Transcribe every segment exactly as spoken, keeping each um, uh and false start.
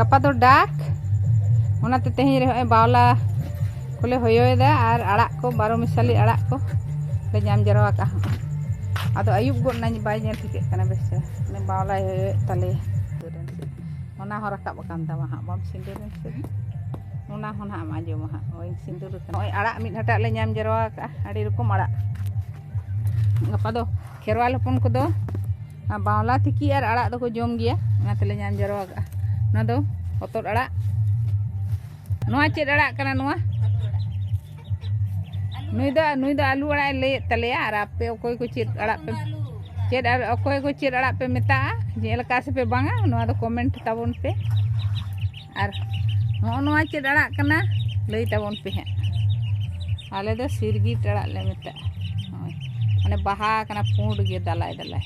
ᱜᱟᱯᱟ ᱫᱚ ᱰᱟᱠ, ᱚᱱᱟᱛᱮ ᱛᱮᱦᱮᱧ ᱨᱮ ᱦᱚᱸᱜᱼᱚᱭ ᱵᱟᱣᱞᱟ ᱠᱚᱞᱮ ᱦᱚᱭᱚᱭᱮᱫᱟ ᱟᱨ ᱟᱲᱟᱜ ᱠᱚ, ᱵᱟᱨᱚ ᱢᱮᱥᱟᱞᱤ ᱟᱲᱟᱜ ᱠᱚ ᱞᱮ ᱧᱟᱢ ᱡᱟᱨᱣᱟ ᱠᱟᱜᱼᱟ᱾ ᱟᱫᱚ ᱟᱹᱭᱩᱵ ᱜᱚᱫ ᱱᱟᱧ, ᱵᱟᱭ ᱧᱮᱞ ᱴᱷᱤᱠᱟᱹᱜ ᱠᱟᱱᱟ ᱵᱮᱥ ᱪᱮᱦᱨᱟ᱾ ᱩᱱᱤ ᱵᱟᱣᱞᱟᱭ ᱦᱚᱭᱚᱭᱮᱫ ᱛᱟᱞᱮᱭᱟ᱾ ᱚᱱᱟ ᱦᱚᱸ ᱨᱟᱠᱟᱵ ᱟᱠᱟᱱ ᱛᱟᱢᱟ ᱦᱟᱸᱜ, ᱵᱟᱢ ᱥᱤᱸᱫᱩᱨ ᱮᱱ ᱥᱮ? ᱚᱱᱟ ᱦᱚᱸ ᱱᱟᱦᱟᱜ ᱮᱢ ᱟᱸᱡᱚᱢᱟ ᱦᱟᱸᱜ, ᱳᱭ ᱥᱤᱸᱫᱩᱨ ᱟᱠᱟᱱᱟ᱾ ᱱᱚᱜᱼᱚᱭ ᱟᱲᱟᱜ ᱢᱤᱫ ᱦᱟᱴᱟᱜ ᱞᱮ ᱧᱟᱢ ᱡᱟᱨᱣᱟ ᱟᱠᱟᱜᱼᱟ, ᱟᱹᱰᱤ ᱨᱚᱠᱚᱢ ᱟᱲᱟᱜ᱾ ᱜᱟᱯᱟ ᱫᱚ ᱠᱷᱮᱨᱣᱟᱞ ᱦᱚᱯᱚᱱ ᱠᱚᱫᱚ ᱵᱟᱣᱞᱟ ᱛᱤᱠᱤ ᱟᱨ ᱟᱲᱟᱜ ᱫᱚᱠᱚ ᱡᱚᱢ ᱜᱮᱭᱟ, ᱚᱱᱟ ᱛᱮᱞᱮ ᱧᱟᱢ ᱡᱟᱨᱣᱟ ᱟᱠᱟᱜᱼᱟ᱾ ᱚᱱᱟ ᱫᱚ ᱦᱚᱛᱚᱫ ᱟᱲᱟᱜ᱾ ᱱᱚᱣᱟ ᱪᱮᱫ ᱟᱲᱟᱜ ᱠᱟᱱᱟ ᱱᱚᱣᱟ? ᱱᱩᱭ ᱫᱚ, ᱱᱩᱭ ᱫᱚ ᱟᱹᱞᱩ ᱟᱲᱟᱜ ᱮ ᱞᱟᱹᱭᱮᱫ ᱛᱟᱞᱮᱭᱟ᱾ ᱟᱨ ᱟᱯᱮ ᱚᱠᱚᱭ ᱠᱚ ᱪᱮᱫ ᱟᱲᱟᱜ ᱯᱮ, ᱪᱮᱫ ᱟᱲ-, ᱚᱠᱚᱭ ᱠᱚ ᱪᱮᱫ ᱟᱲᱟᱜ ᱯᱮ ᱢᱮᱛᱟᱜᱼᱟ, ᱧᱮᱞ ᱟᱠᱟᱫ ᱥᱮᱯᱮ ᱵᱟᱝᱟ, ᱱᱚᱣᱟ ᱫᱚ ᱠᱚᱢᱮᱱᱴ ᱛᱟᱵᱚᱱ ᱯᱮ᱾ ᱟᱨ ᱱᱚᱜᱼᱚ ᱱᱚᱣᱟ ᱪᱮᱫ ᱟᱲᱟᱜ ᱠᱟᱱᱟ, ᱞᱟᱹᱭ ᱛᱟᱵᱚᱱ ᱯᱮ ᱦᱟᱸᱜ᱾ ᱟᱞᱮ ᱫᱚ ᱥᱤᱨᱜᱤᱴ ᱟᱲᱟᱜ ᱞᱮ ᱢᱮᱛᱟᱜᱼᱟ᱾ ᱱᱚᱜᱼᱚᱭ ᱢᱟᱱᱮ ᱵᱟᱦᱟ ᱠᱟᱱᱟ, ᱯᱩᱸᱰ ᱜᱮ ᱫᱟᱞᱟᱭ ᱫᱟᱞᱟᱭ᱾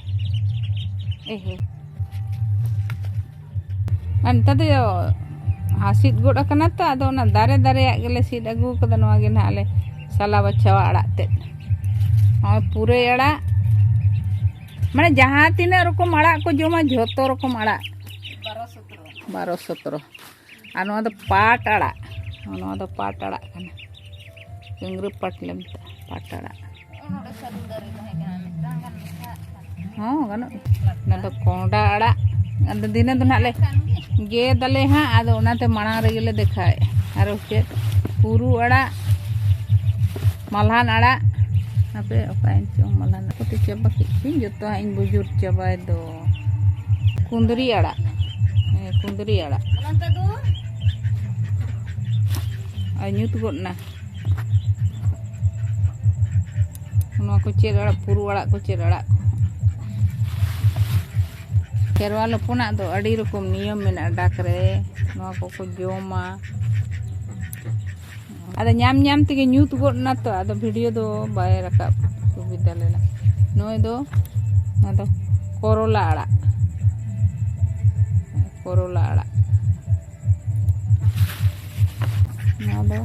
ᱮᱦᱮ᱾ ᱟᱨ ᱱᱮᱛᱟᱨ ᱫᱚ ᱦᱟᱸᱥᱤᱫ ᱜᱚᱫ ᱟᱠᱟᱱᱟ ᱛᱚ, ᱟᱫᱚ ᱚᱱᱟ ᱫᱟᱨᱮ ᱫᱟᱨᱮᱭᱟᱜ ᱜᱮᱞᱮ ᱥᱤᱫ ᱟᱹᱜᱩ ᱠᱟᱫᱟ᱾ ᱱᱚᱣᱟ ᱜᱮ ᱱᱟᱦᱟᱜ ᱞᱮ ᱥᱟᱞᱟ ᱵᱟᱪᱷᱟᱣᱟ ᱟᱲᱟᱜ ᱛᱮᱫ᱾ ᱱᱚᱜᱼᱚᱭ ᱯᱩᱨᱟᱹᱭ ᱟᱲᱟᱜ, ᱢᱟᱱᱮ ᱡᱟᱦᱟᱸ ᱛᱤᱱᱟᱹᱜ ᱨᱚᱠᱚᱢ ᱟᱲᱟᱜ ᱠᱚ ᱡᱚᱢᱟ, ᱡᱷᱚᱛᱚ ᱨᱚᱠᱚᱢ ᱟᱲᱟᱜ᱾ ᱵᱟᱨᱚ ᱥᱚᱛᱨᱚ᱾ ᱟᱨ ᱱᱚᱣᱟ ᱫᱚ ᱯᱟᱴ ᱟᱲᱟᱜ, ᱱᱚᱣᱟ ᱫᱚ ᱯᱟᱴ ᱟᱲᱟᱜ ᱠᱟᱱᱟ, ᱠᱟᱹᱝᱨᱟᱹ ᱯᱟᱴ ᱞᱮ ᱢᱮᱛᱟᱜᱼᱟ, ᱯᱟᱴ ᱟᱲᱟᱜ᱾ ᱦᱚᱸ, ᱜᱟᱱᱚᱜ ᱜᱮᱭᱟ᱾ ᱚᱱᱟ ᱫᱚ ᱠᱚᱸᱦᱰᱟ ᱟᱲᱟᱜ᱾ ᱟᱫᱚ ᱫᱤᱱᱟᱹᱢ ᱫᱚ ᱱᱟᱦᱟᱜ ᱞᱮ ᱜᱮᱫ ᱟᱞᱮ ᱦᱟᱸᱜ, ᱟᱫᱚ ᱚᱱᱟᱛᱮ ᱢᱟᱲᱟᱝ ᱨᱮᱜᱮ ᱞᱮ ᱫᱮᱠᱷᱟᱣᱮᱫᱼᱟ᱾ ᱟᱨᱚ ᱪᱮᱫ, ᱯᱩᱨᱩ ᱟᱲᱟᱜ, ᱢᱟᱞᱦᱟᱱ ᱟᱲᱟᱜ, ᱦᱟᱯᱮ ᱚᱠᱟᱭᱮᱱ ᱪᱚᱝ ᱢᱟᱞᱦᱟᱱ ᱟᱲᱟᱜ ᱠᱚᱛᱮ ᱪᱟᱵᱟ ᱠᱮᱫ ᱪᱚᱧ, ᱡᱚᱛᱚ ᱦᱟᱸᱜ ᱤᱧ ᱵᱩᱡᱩᱨ ᱪᱟᱵᱟᱭ ᱫᱚ᱾ ᱠᱩᱸᱫᱽᱨᱤ ᱟᱲᱟᱜ, ᱦᱮᱸ, ᱠᱩᱸᱫᱽᱨᱤ ᱟᱲᱟᱜ᱾ ᱟᱨ ᱧᱩᱛ ᱜᱚᱫ ᱮᱱᱟ᱾ ᱱᱚᱣᱟ ᱠᱚ ᱪᱮᱫ ᱟᱲᱟᱜ, ᱯᱩᱨᱩ ᱟᱲᱟᱜ ᱠᱚ ᱪᱮᱫ ᱟᱲᱟᱜ ᱠᱚ᱾ ᱠᱷᱮᱨᱣᱟᱞ ᱦᱚᱯᱚᱱᱟᱜ ᱫᱚ ᱟᱹᱰᱤ ᱨᱚᱠᱚᱢ ᱱᱤᱭᱚᱢ ᱢᱮᱱᱟᱜᱼᱟ ᱰᱟᱠ ᱨᱮ, ᱱᱚᱣᱟ ᱠᱚᱠᱚ ᱡᱚᱢᱟ᱾ ᱟᱫᱚ ᱧᱟᱢ ᱧᱟᱢ ᱛᱮᱜᱮ ᱧᱩᱛ ᱜᱚᱫ ᱮᱱᱟ ᱛᱚ, ᱟᱫᱚ ᱵᱷᱤᱰᱤᱭᱳ ᱫᱚ ᱵᱟᱭ ᱨᱟᱠᱟᱵ ᱥᱩᱵᱤᱫᱷᱟ ᱞᱮᱱᱟ᱾ ᱱᱚᱜᱼᱚᱭ ᱫᱚ, ᱱᱚᱣᱟ ᱫᱚ ᱠᱚᱨᱚᱞᱟ ᱟᱲᱟᱜ, ᱠᱚᱨᱚᱞᱟ ᱟᱲᱟᱜ᱾ ᱱᱚᱣᱟ ᱫᱚ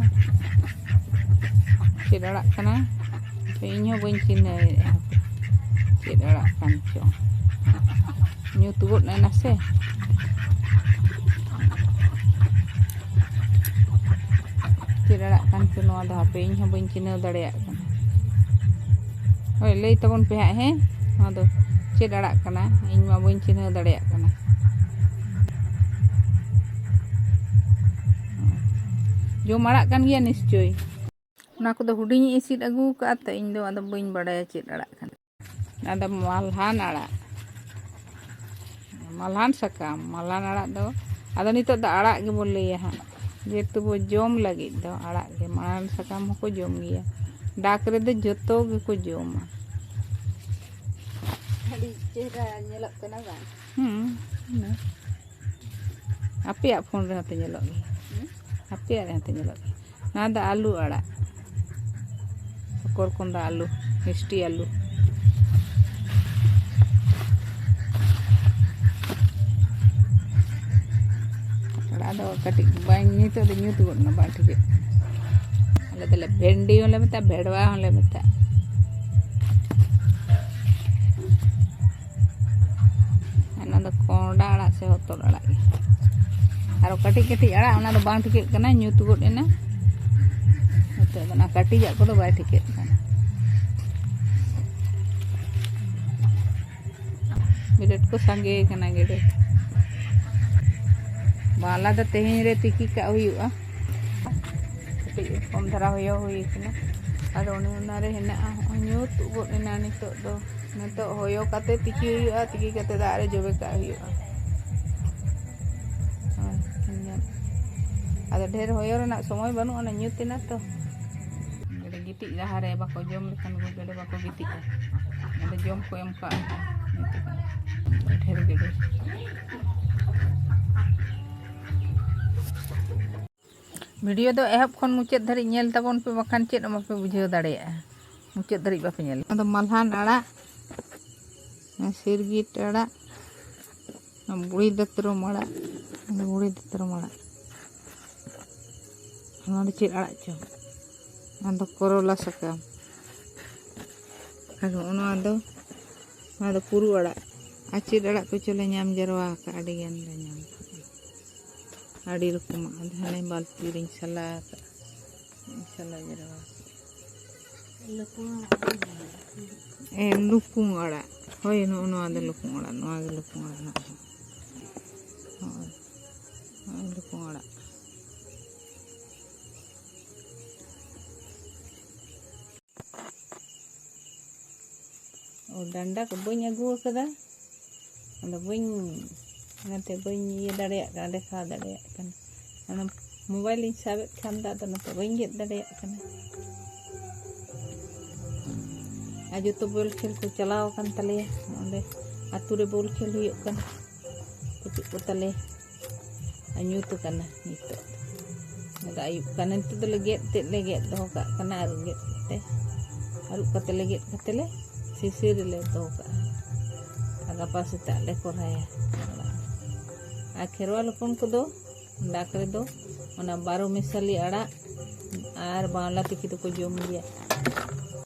ᱪᱮᱫ ᱟᱲᱟᱜ ᱠᱟᱱᱟ? ᱤᱧ ᱦᱚᱸ ᱵᱟᱹᱧ ᱪᱤᱱᱦᱟᱹᱣᱮᱫᱼᱟ ᱪᱮᱫ ᱟᱲᱟᱜ ᱠᱟᱱ ᱪᱚ, ᱧᱩᱛ ᱜᱚᱫ ᱮᱱᱟ ᱥᱮ᱾ ᱛᱚ ᱱᱚᱣᱟ ᱫᱚ ᱦᱟᱯᱮ, ᱤᱧ ᱦᱚᱸ ᱵᱟᱹᱧ ᱪᱤᱱᱦᱟᱹᱣ ᱫᱟᱲᱮᱭᱟᱜ ᱠᱟᱱᱟ᱾ ᱦᱳᱭ, ᱞᱟᱹᱭ ᱛᱟᱵᱚᱱ ᱯᱮ ᱦᱟᱸᱜ, ᱦᱮᱸ, ᱱᱚᱣᱟ ᱫᱚ ᱪᱮᱫ ᱟᱲᱟᱜ ᱠᱟᱱᱟ? ᱤᱧ ᱢᱟ ᱵᱟᱹᱧ ᱪᱤᱱᱦᱟᱹᱣ ᱫᱟᱲᱮᱭᱟᱜ ᱠᱟᱱᱟ᱾ ᱡᱚᱢ ᱟᱲᱟᱜ ᱠᱟᱱ ᱜᱮᱭᱟ ᱱᱤᱥᱪᱳᱭ᱾ ᱚᱱᱟ ᱠᱚᱫᱚ ᱦᱩᱰᱤᱧᱤᱡ ᱮ ᱥᱤᱫ ᱟᱹᱜᱩ ᱠᱟᱜᱼᱟ, ᱛᱚ ᱤᱧ ᱫᱚ ᱟᱫᱚ ᱵᱟᱹᱧ ᱵᱟᱲᱟᱭᱟ ᱪᱮᱫ ᱟᱲᱟᱜ ᱠᱟᱱᱟ᱾ ᱚᱱᱟ ᱫᱚ ᱢᱟᱞᱦᱟᱱ ᱟᱲᱟᱜ, ᱢᱟᱞᱦᱟᱱ ᱥᱟᱠᱟᱢ, ᱢᱟᱞᱦᱟᱱ ᱟᱲᱟᱜ ᱫᱚ᱾ ᱟᱫᱚ ᱱᱤᱛᱚᱜ ᱫᱚ ᱟᱲᱟᱜ ᱜᱮᱵᱚ ᱞᱟᱹᱭᱟ ᱦᱟᱸᱜ, ᱡᱮᱦᱮᱛᱩ ᱵᱚ ᱡᱚᱢ ᱞᱟᱹᱜᱤᱫ ᱫᱚ ᱟᱲᱟᱜ ᱜᱮ᱾ ᱢᱟᱞᱦᱟᱱ ᱥᱟᱠᱟᱢ ᱦᱚᱸᱠᱚ ᱡᱚᱢ ᱜᱮᱭᱟ, ᱰᱟᱠ ᱨᱮᱫᱚ ᱡᱚᱛᱚ ᱜᱮᱠᱚ ᱡᱚᱢᱟ᱾ ᱟᱹᱰᱤ ᱪᱮᱦᱨᱟ ᱧᱮᱞᱚᱜ ᱠᱟᱱᱟ ᱵᱟᱝ? ᱦᱩᱸ, ᱦᱩᱸ᱾ ᱟᱯᱮᱭᱟᱜ ᱯᱷᱳᱱ ᱨᱮᱦᱚᱸ ᱛᱚ ᱧᱮᱞᱚᱜ ᱜᱮᱭᱟ᱾ ᱦᱩᱸ? ᱟᱯᱮᱭᱟᱜ ᱨᱮᱦᱚᱸ ᱛᱚ ᱧᱮᱞᱚᱜ ᱜᱮᱭᱟ᱾ ᱱᱚᱣᱟ ᱫᱚ ᱟᱹᱞᱩ ᱟᱲᱟᱜ, ᱥᱚᱠᱚᱨ ᱠᱚᱸᱫᱟ ᱟᱹᱞᱩ, ᱢᱤᱥᱴᱤ ᱟᱹᱞᱩ᱾ ᱟᱲᱟᱜ ᱫᱚ ᱠᱟᱹᱴᱤᱡ ᱵᱟᱝ, ᱱᱤᱛᱚᱜ ᱫᱚ ᱧᱩᱛ ᱜᱚᱫ ᱮᱱᱟ, ᱵᱟᱝ ᱴᱷᱤᱠᱟᱹᱜ ᱠᱟᱱᱟ᱾ ᱟᱞᱮ ᱫᱚᱞᱮ ᱵᱷᱮᱱᱰᱤ ᱦᱚᱸᱞᱮ ᱢᱮᱛᱟᱜᱼᱟ, ᱵᱷᱮᱰᱣᱟ ᱦᱚᱸᱞᱮ ᱢᱮᱛᱟᱜᱼᱟ᱾ ᱚᱱᱟ ᱫᱚ ᱠᱚᱸᱰᱟ ᱟᱲᱟᱜ ᱥᱮ ᱦᱚᱛᱚᱫ ᱟᱲᱟᱜ ᱜᱮ᱾ ᱟᱨᱚ ᱠᱟᱹᱴᱤᱡ ᱠᱟᱹᱴᱤᱡ ᱟᱲᱟᱜ, ᱚᱱᱟ ᱫᱚ ᱵᱟᱝ ᱴᱷᱤᱠᱟᱹᱜ ᱠᱟᱱᱟ, ᱧᱩᱛ ᱜᱚᱫ ᱮᱱᱟ᱾ ᱱᱤᱛᱚᱜ ᱫᱚ ᱚᱱᱟ ᱠᱟᱹᱴᱤᱡᱟᱜ ᱠᱚᱫᱚ ᱵᱟᱭ ᱴᱷᱤᱠᱟᱹᱜ ᱠᱟᱱᱟ᱾ ᱜᱮᱰᱮ ᱠᱚ ᱥᱟᱸᱜᱮ ᱠᱟᱱᱟ, ᱜᱮᱰᱮ᱾ ᱵᱟᱝᱞᱟ ᱫᱚ ᱛᱮᱦᱮᱧ ᱨᱮ ᱛᱤᱠᱤ ᱠᱟᱜ ᱦᱩᱭᱩᱜᱼᱟ᱾ ᱠᱟᱹᱴᱤᱡ ᱠᱚᱢ ᱫᱷᱟᱨᱟ ᱦᱚᱭᱚ ᱦᱩᱭ ᱠᱟᱱᱟ᱾ ᱟᱫᱚ ᱚᱱᱮ ᱚᱱᱟᱨᱮ ᱦᱮᱱᱟᱜᱼᱟ, ᱦᱚᱸᱜᱼᱚᱭ ᱧᱩᱛ ᱜᱚᱫ ᱮᱱᱟ ᱱᱤᱛᱚᱜ ᱫᱚ᱾ ᱱᱤᱛᱚᱜ ᱦᱚᱭᱚ ᱠᱟᱛᱮ ᱛᱤᱠᱤ ᱦᱩᱭᱩᱜᱼᱟ, ᱛᱤᱠᱤ ᱠᱟᱛᱮ ᱫᱟᱜ ᱨᱮ ᱡᱚᱵᱮ ᱠᱟᱜ ᱦᱩᱭᱩᱜᱼᱟ᱾ ᱦᱳᱭ, ᱧᱮᱞ᱾ ᱟᱫᱚ ᱰᱷᱮᱨ ᱦᱚᱭᱚ ᱨᱮᱱᱟᱜ ᱥᱚᱢᱚᱭ ᱵᱟᱹᱱᱩᱜ ᱟᱱᱟ, ᱧᱩᱛ ᱮᱱᱟ ᱛᱚ᱾ ᱜᱮᱰᱮ ᱜᱤᱛᱤᱡ ᱞᱟᱦᱟᱨᱮ ᱵᱟᱠᱚ ᱡᱚᱢ ᱞᱮᱠᱷᱟᱱ ᱜᱮᱰᱮ ᱵᱟᱠᱚ ᱜᱤᱛᱤᱡᱼᱟ᱾ ᱟᱫᱚ ᱡᱚᱢ ᱠᱚ ᱮᱢ ᱠᱟᱜᱼᱟ᱾ ᱰᱷᱮᱨ ᱜᱮᱰᱮ᱾ ᱵᱷᱤᱰᱤᱭᱳ ᱫᱚ ᱮᱦᱚᱵ ᱠᱷᱚᱱ ᱢᱩᱪᱟᱹᱫ ᱫᱷᱟᱹᱨᱤᱡ ᱧᱮᱞ ᱛᱟᱵᱚᱱ ᱯᱮ, ᱵᱟᱠᱷᱟᱱ ᱪᱮᱫ ᱦᱚᱸ ᱵᱟᱯᱮ ᱵᱩᱡᱷᱟᱹᱣ ᱫᱟᱲᱮᱭᱟᱜᱼᱟ᱾ ᱢᱩᱪᱟᱹᱫ ᱫᱷᱟᱹᱨᱤᱡ ᱵᱟᱯᱮ ᱧᱮᱞ᱾ ᱚᱱᱟ ᱫᱚ ᱢᱟᱞᱦᱟᱱ ᱟᱲᱟᱜ, ᱥᱤᱨᱜᱤᱴ ᱟᱲᱟᱜ, ᱵᱩᱲᱤ ᱫᱟᱛᱨᱚᱢ ᱟᱲᱟᱜ, ᱚᱱᱟ ᱵᱩᱲᱤ ᱫᱟᱛᱨᱚᱢ ᱟᱲᱟᱜ᱾ ᱚᱱᱟ ᱫᱚ ᱪᱮᱫ ᱟᱲᱟᱜ ᱪᱚ? ᱚᱱᱟ ᱫᱚ ᱠᱚᱨᱚᱞᱟ ᱥᱟᱠᱟᱢ᱾ ᱟᱨ ᱦᱚᱸᱜᱼᱚ ᱱᱚᱣᱟ ᱫᱚ, ᱱᱚᱣᱟ ᱫᱚ ᱯᱩᱨᱩ ᱟᱲᱟᱜ᱾ ᱟᱨ ᱪᱮᱫ ᱟᱲᱟᱜ ᱠᱚᱪᱚ ᱞᱮ ᱧᱟᱢ ᱡᱟᱨᱣᱟ ᱟᱠᱟᱫᱼᱟ, ᱟᱹᱰᱤ ᱜᱟᱱ ᱞᱮ ᱧᱟᱢ ᱟᱠᱟᱫᱼᱟ᱾ ᱟᱹᱰᱤ ᱨᱚᱠᱚᱢᱟᱜ᱾ ᱟᱫᱚ ᱦᱟᱱᱮ ᱵᱟᱹᱞᱛᱤ ᱨᱤᱧ ᱥᱟᱞᱟ ᱟᱠᱟᱫᱼᱟ᱾ ᱥᱟᱞᱟ ᱡᱮᱨᱣᱟ᱾ ᱞᱩᱯᱩᱝ ᱟᱲᱟᱜ᱾ ᱮ, ᱞᱩᱯᱩᱝ ᱟᱲᱟᱜ᱾ ᱦᱳᱭ, ᱱᱚᱜᱼᱚ ᱱᱚᱣᱟ ᱫᱚ ᱞᱩᱯᱩᱝ ᱟᱲᱟᱜ, ᱱᱚᱣᱟ ᱜᱮ ᱞᱩᱯᱩᱝ ᱟᱲᱟᱜ ᱱᱚᱜᱼᱚᱭ᱾ ᱦᱳᱭ, ᱱᱚᱜᱼᱚᱭ ᱞᱩᱯᱩᱝ ᱟᱲᱟᱜ᱾ ᱚ, ᱰᱟᱱᱰᱟ ᱠᱚ ᱵᱟᱹᱧ ᱟᱹᱜᱩ ᱟᱠᱟᱫᱟ, ᱟᱫᱚ ᱵᱟᱹᱧ, ᱚᱱᱟᱛᱮ ᱵᱟᱹᱧ ᱤᱭᱟᱹ ᱫᱟᱲᱮᱭᱟᱜ ᱠᱟᱱᱟ, ᱫᱮᱠᱷᱟᱣ ᱫᱟᱲᱮᱭᱟᱜ ᱠᱟᱱᱟ᱾ ᱚᱱᱟ ᱢᱳᱵᱟᱭᱤᱞ ᱤᱧ ᱥᱟᱵᱮᱫ ᱠᱷᱟᱱ ᱫᱚ ᱟᱫᱚ ᱚᱱᱟᱛᱮ ᱵᱟᱹᱧ ᱜᱮᱫ ᱫᱟᱲᱮᱭᱟᱜ ᱠᱟᱱᱟ᱾ ᱟᱨ ᱡᱚᱛᱚ ᱵᱚᱞ ᱠᱷᱮᱞ ᱠᱚ ᱪᱟᱞᱟᱣ ᱟᱠᱟᱱ ᱛᱟᱞᱮᱭᱟ, ᱚᱸᱰᱮ ᱟᱹᱛᱩ ᱨᱮ ᱵᱚᱞ ᱠᱷᱮᱞ ᱦᱩᱭᱩᱜ ᱠᱟᱱᱟ᱾ ᱯᱩᱪᱩᱜ ᱠᱚ ᱛᱟᱞᱮ ᱟᱨ ᱧᱩᱛ ᱟᱠᱟᱱᱟ ᱱᱤᱛᱚᱜ᱾ ᱟᱫᱚ ᱟᱹᱭᱩᱵ ᱠᱟᱱᱟ, ᱱᱤᱛᱚᱜ ᱫᱚᱞᱮ ᱜᱮᱫ ᱛᱮᱫ ᱞᱮ ᱜᱮᱫ ᱫᱚᱦᱚ ᱠᱟᱜ ᱠᱟᱱᱟ, ᱟᱨ ᱜᱮᱫ ᱠᱟᱛᱮ ᱟᱹᱨᱩᱵ ᱠᱟᱛᱮ ᱞᱮ ᱜᱮᱫ ᱠᱟᱛᱮ ᱞᱮ ᱥᱤᱥᱤ ᱨᱮᱞᱮ ᱫᱚᱦᱚ ᱠᱟᱜᱼᱟ᱾ ᱟᱨ ᱜᱟᱯᱟ ᱥᱮᱛᱟᱜ ᱞᱮ ᱠᱚᱨᱦᱟᱭᱟ᱾ ᱟᱨ ᱠᱷᱮᱨᱣᱟᱞ ᱦᱚᱯᱚᱱ ᱠᱚᱫᱚ ᱰᱟᱠ ᱨᱮᱫᱚ ᱚᱱᱟ ᱵᱟᱨᱚ ᱢᱮᱥᱟᱞᱤ ᱟᱲᱟᱜ ᱟᱨ ᱵᱟᱣᱞᱟ ᱛᱤᱠᱤ ᱫᱚᱠᱚ ᱡᱚᱢ ᱜᱮᱭᱟ᱾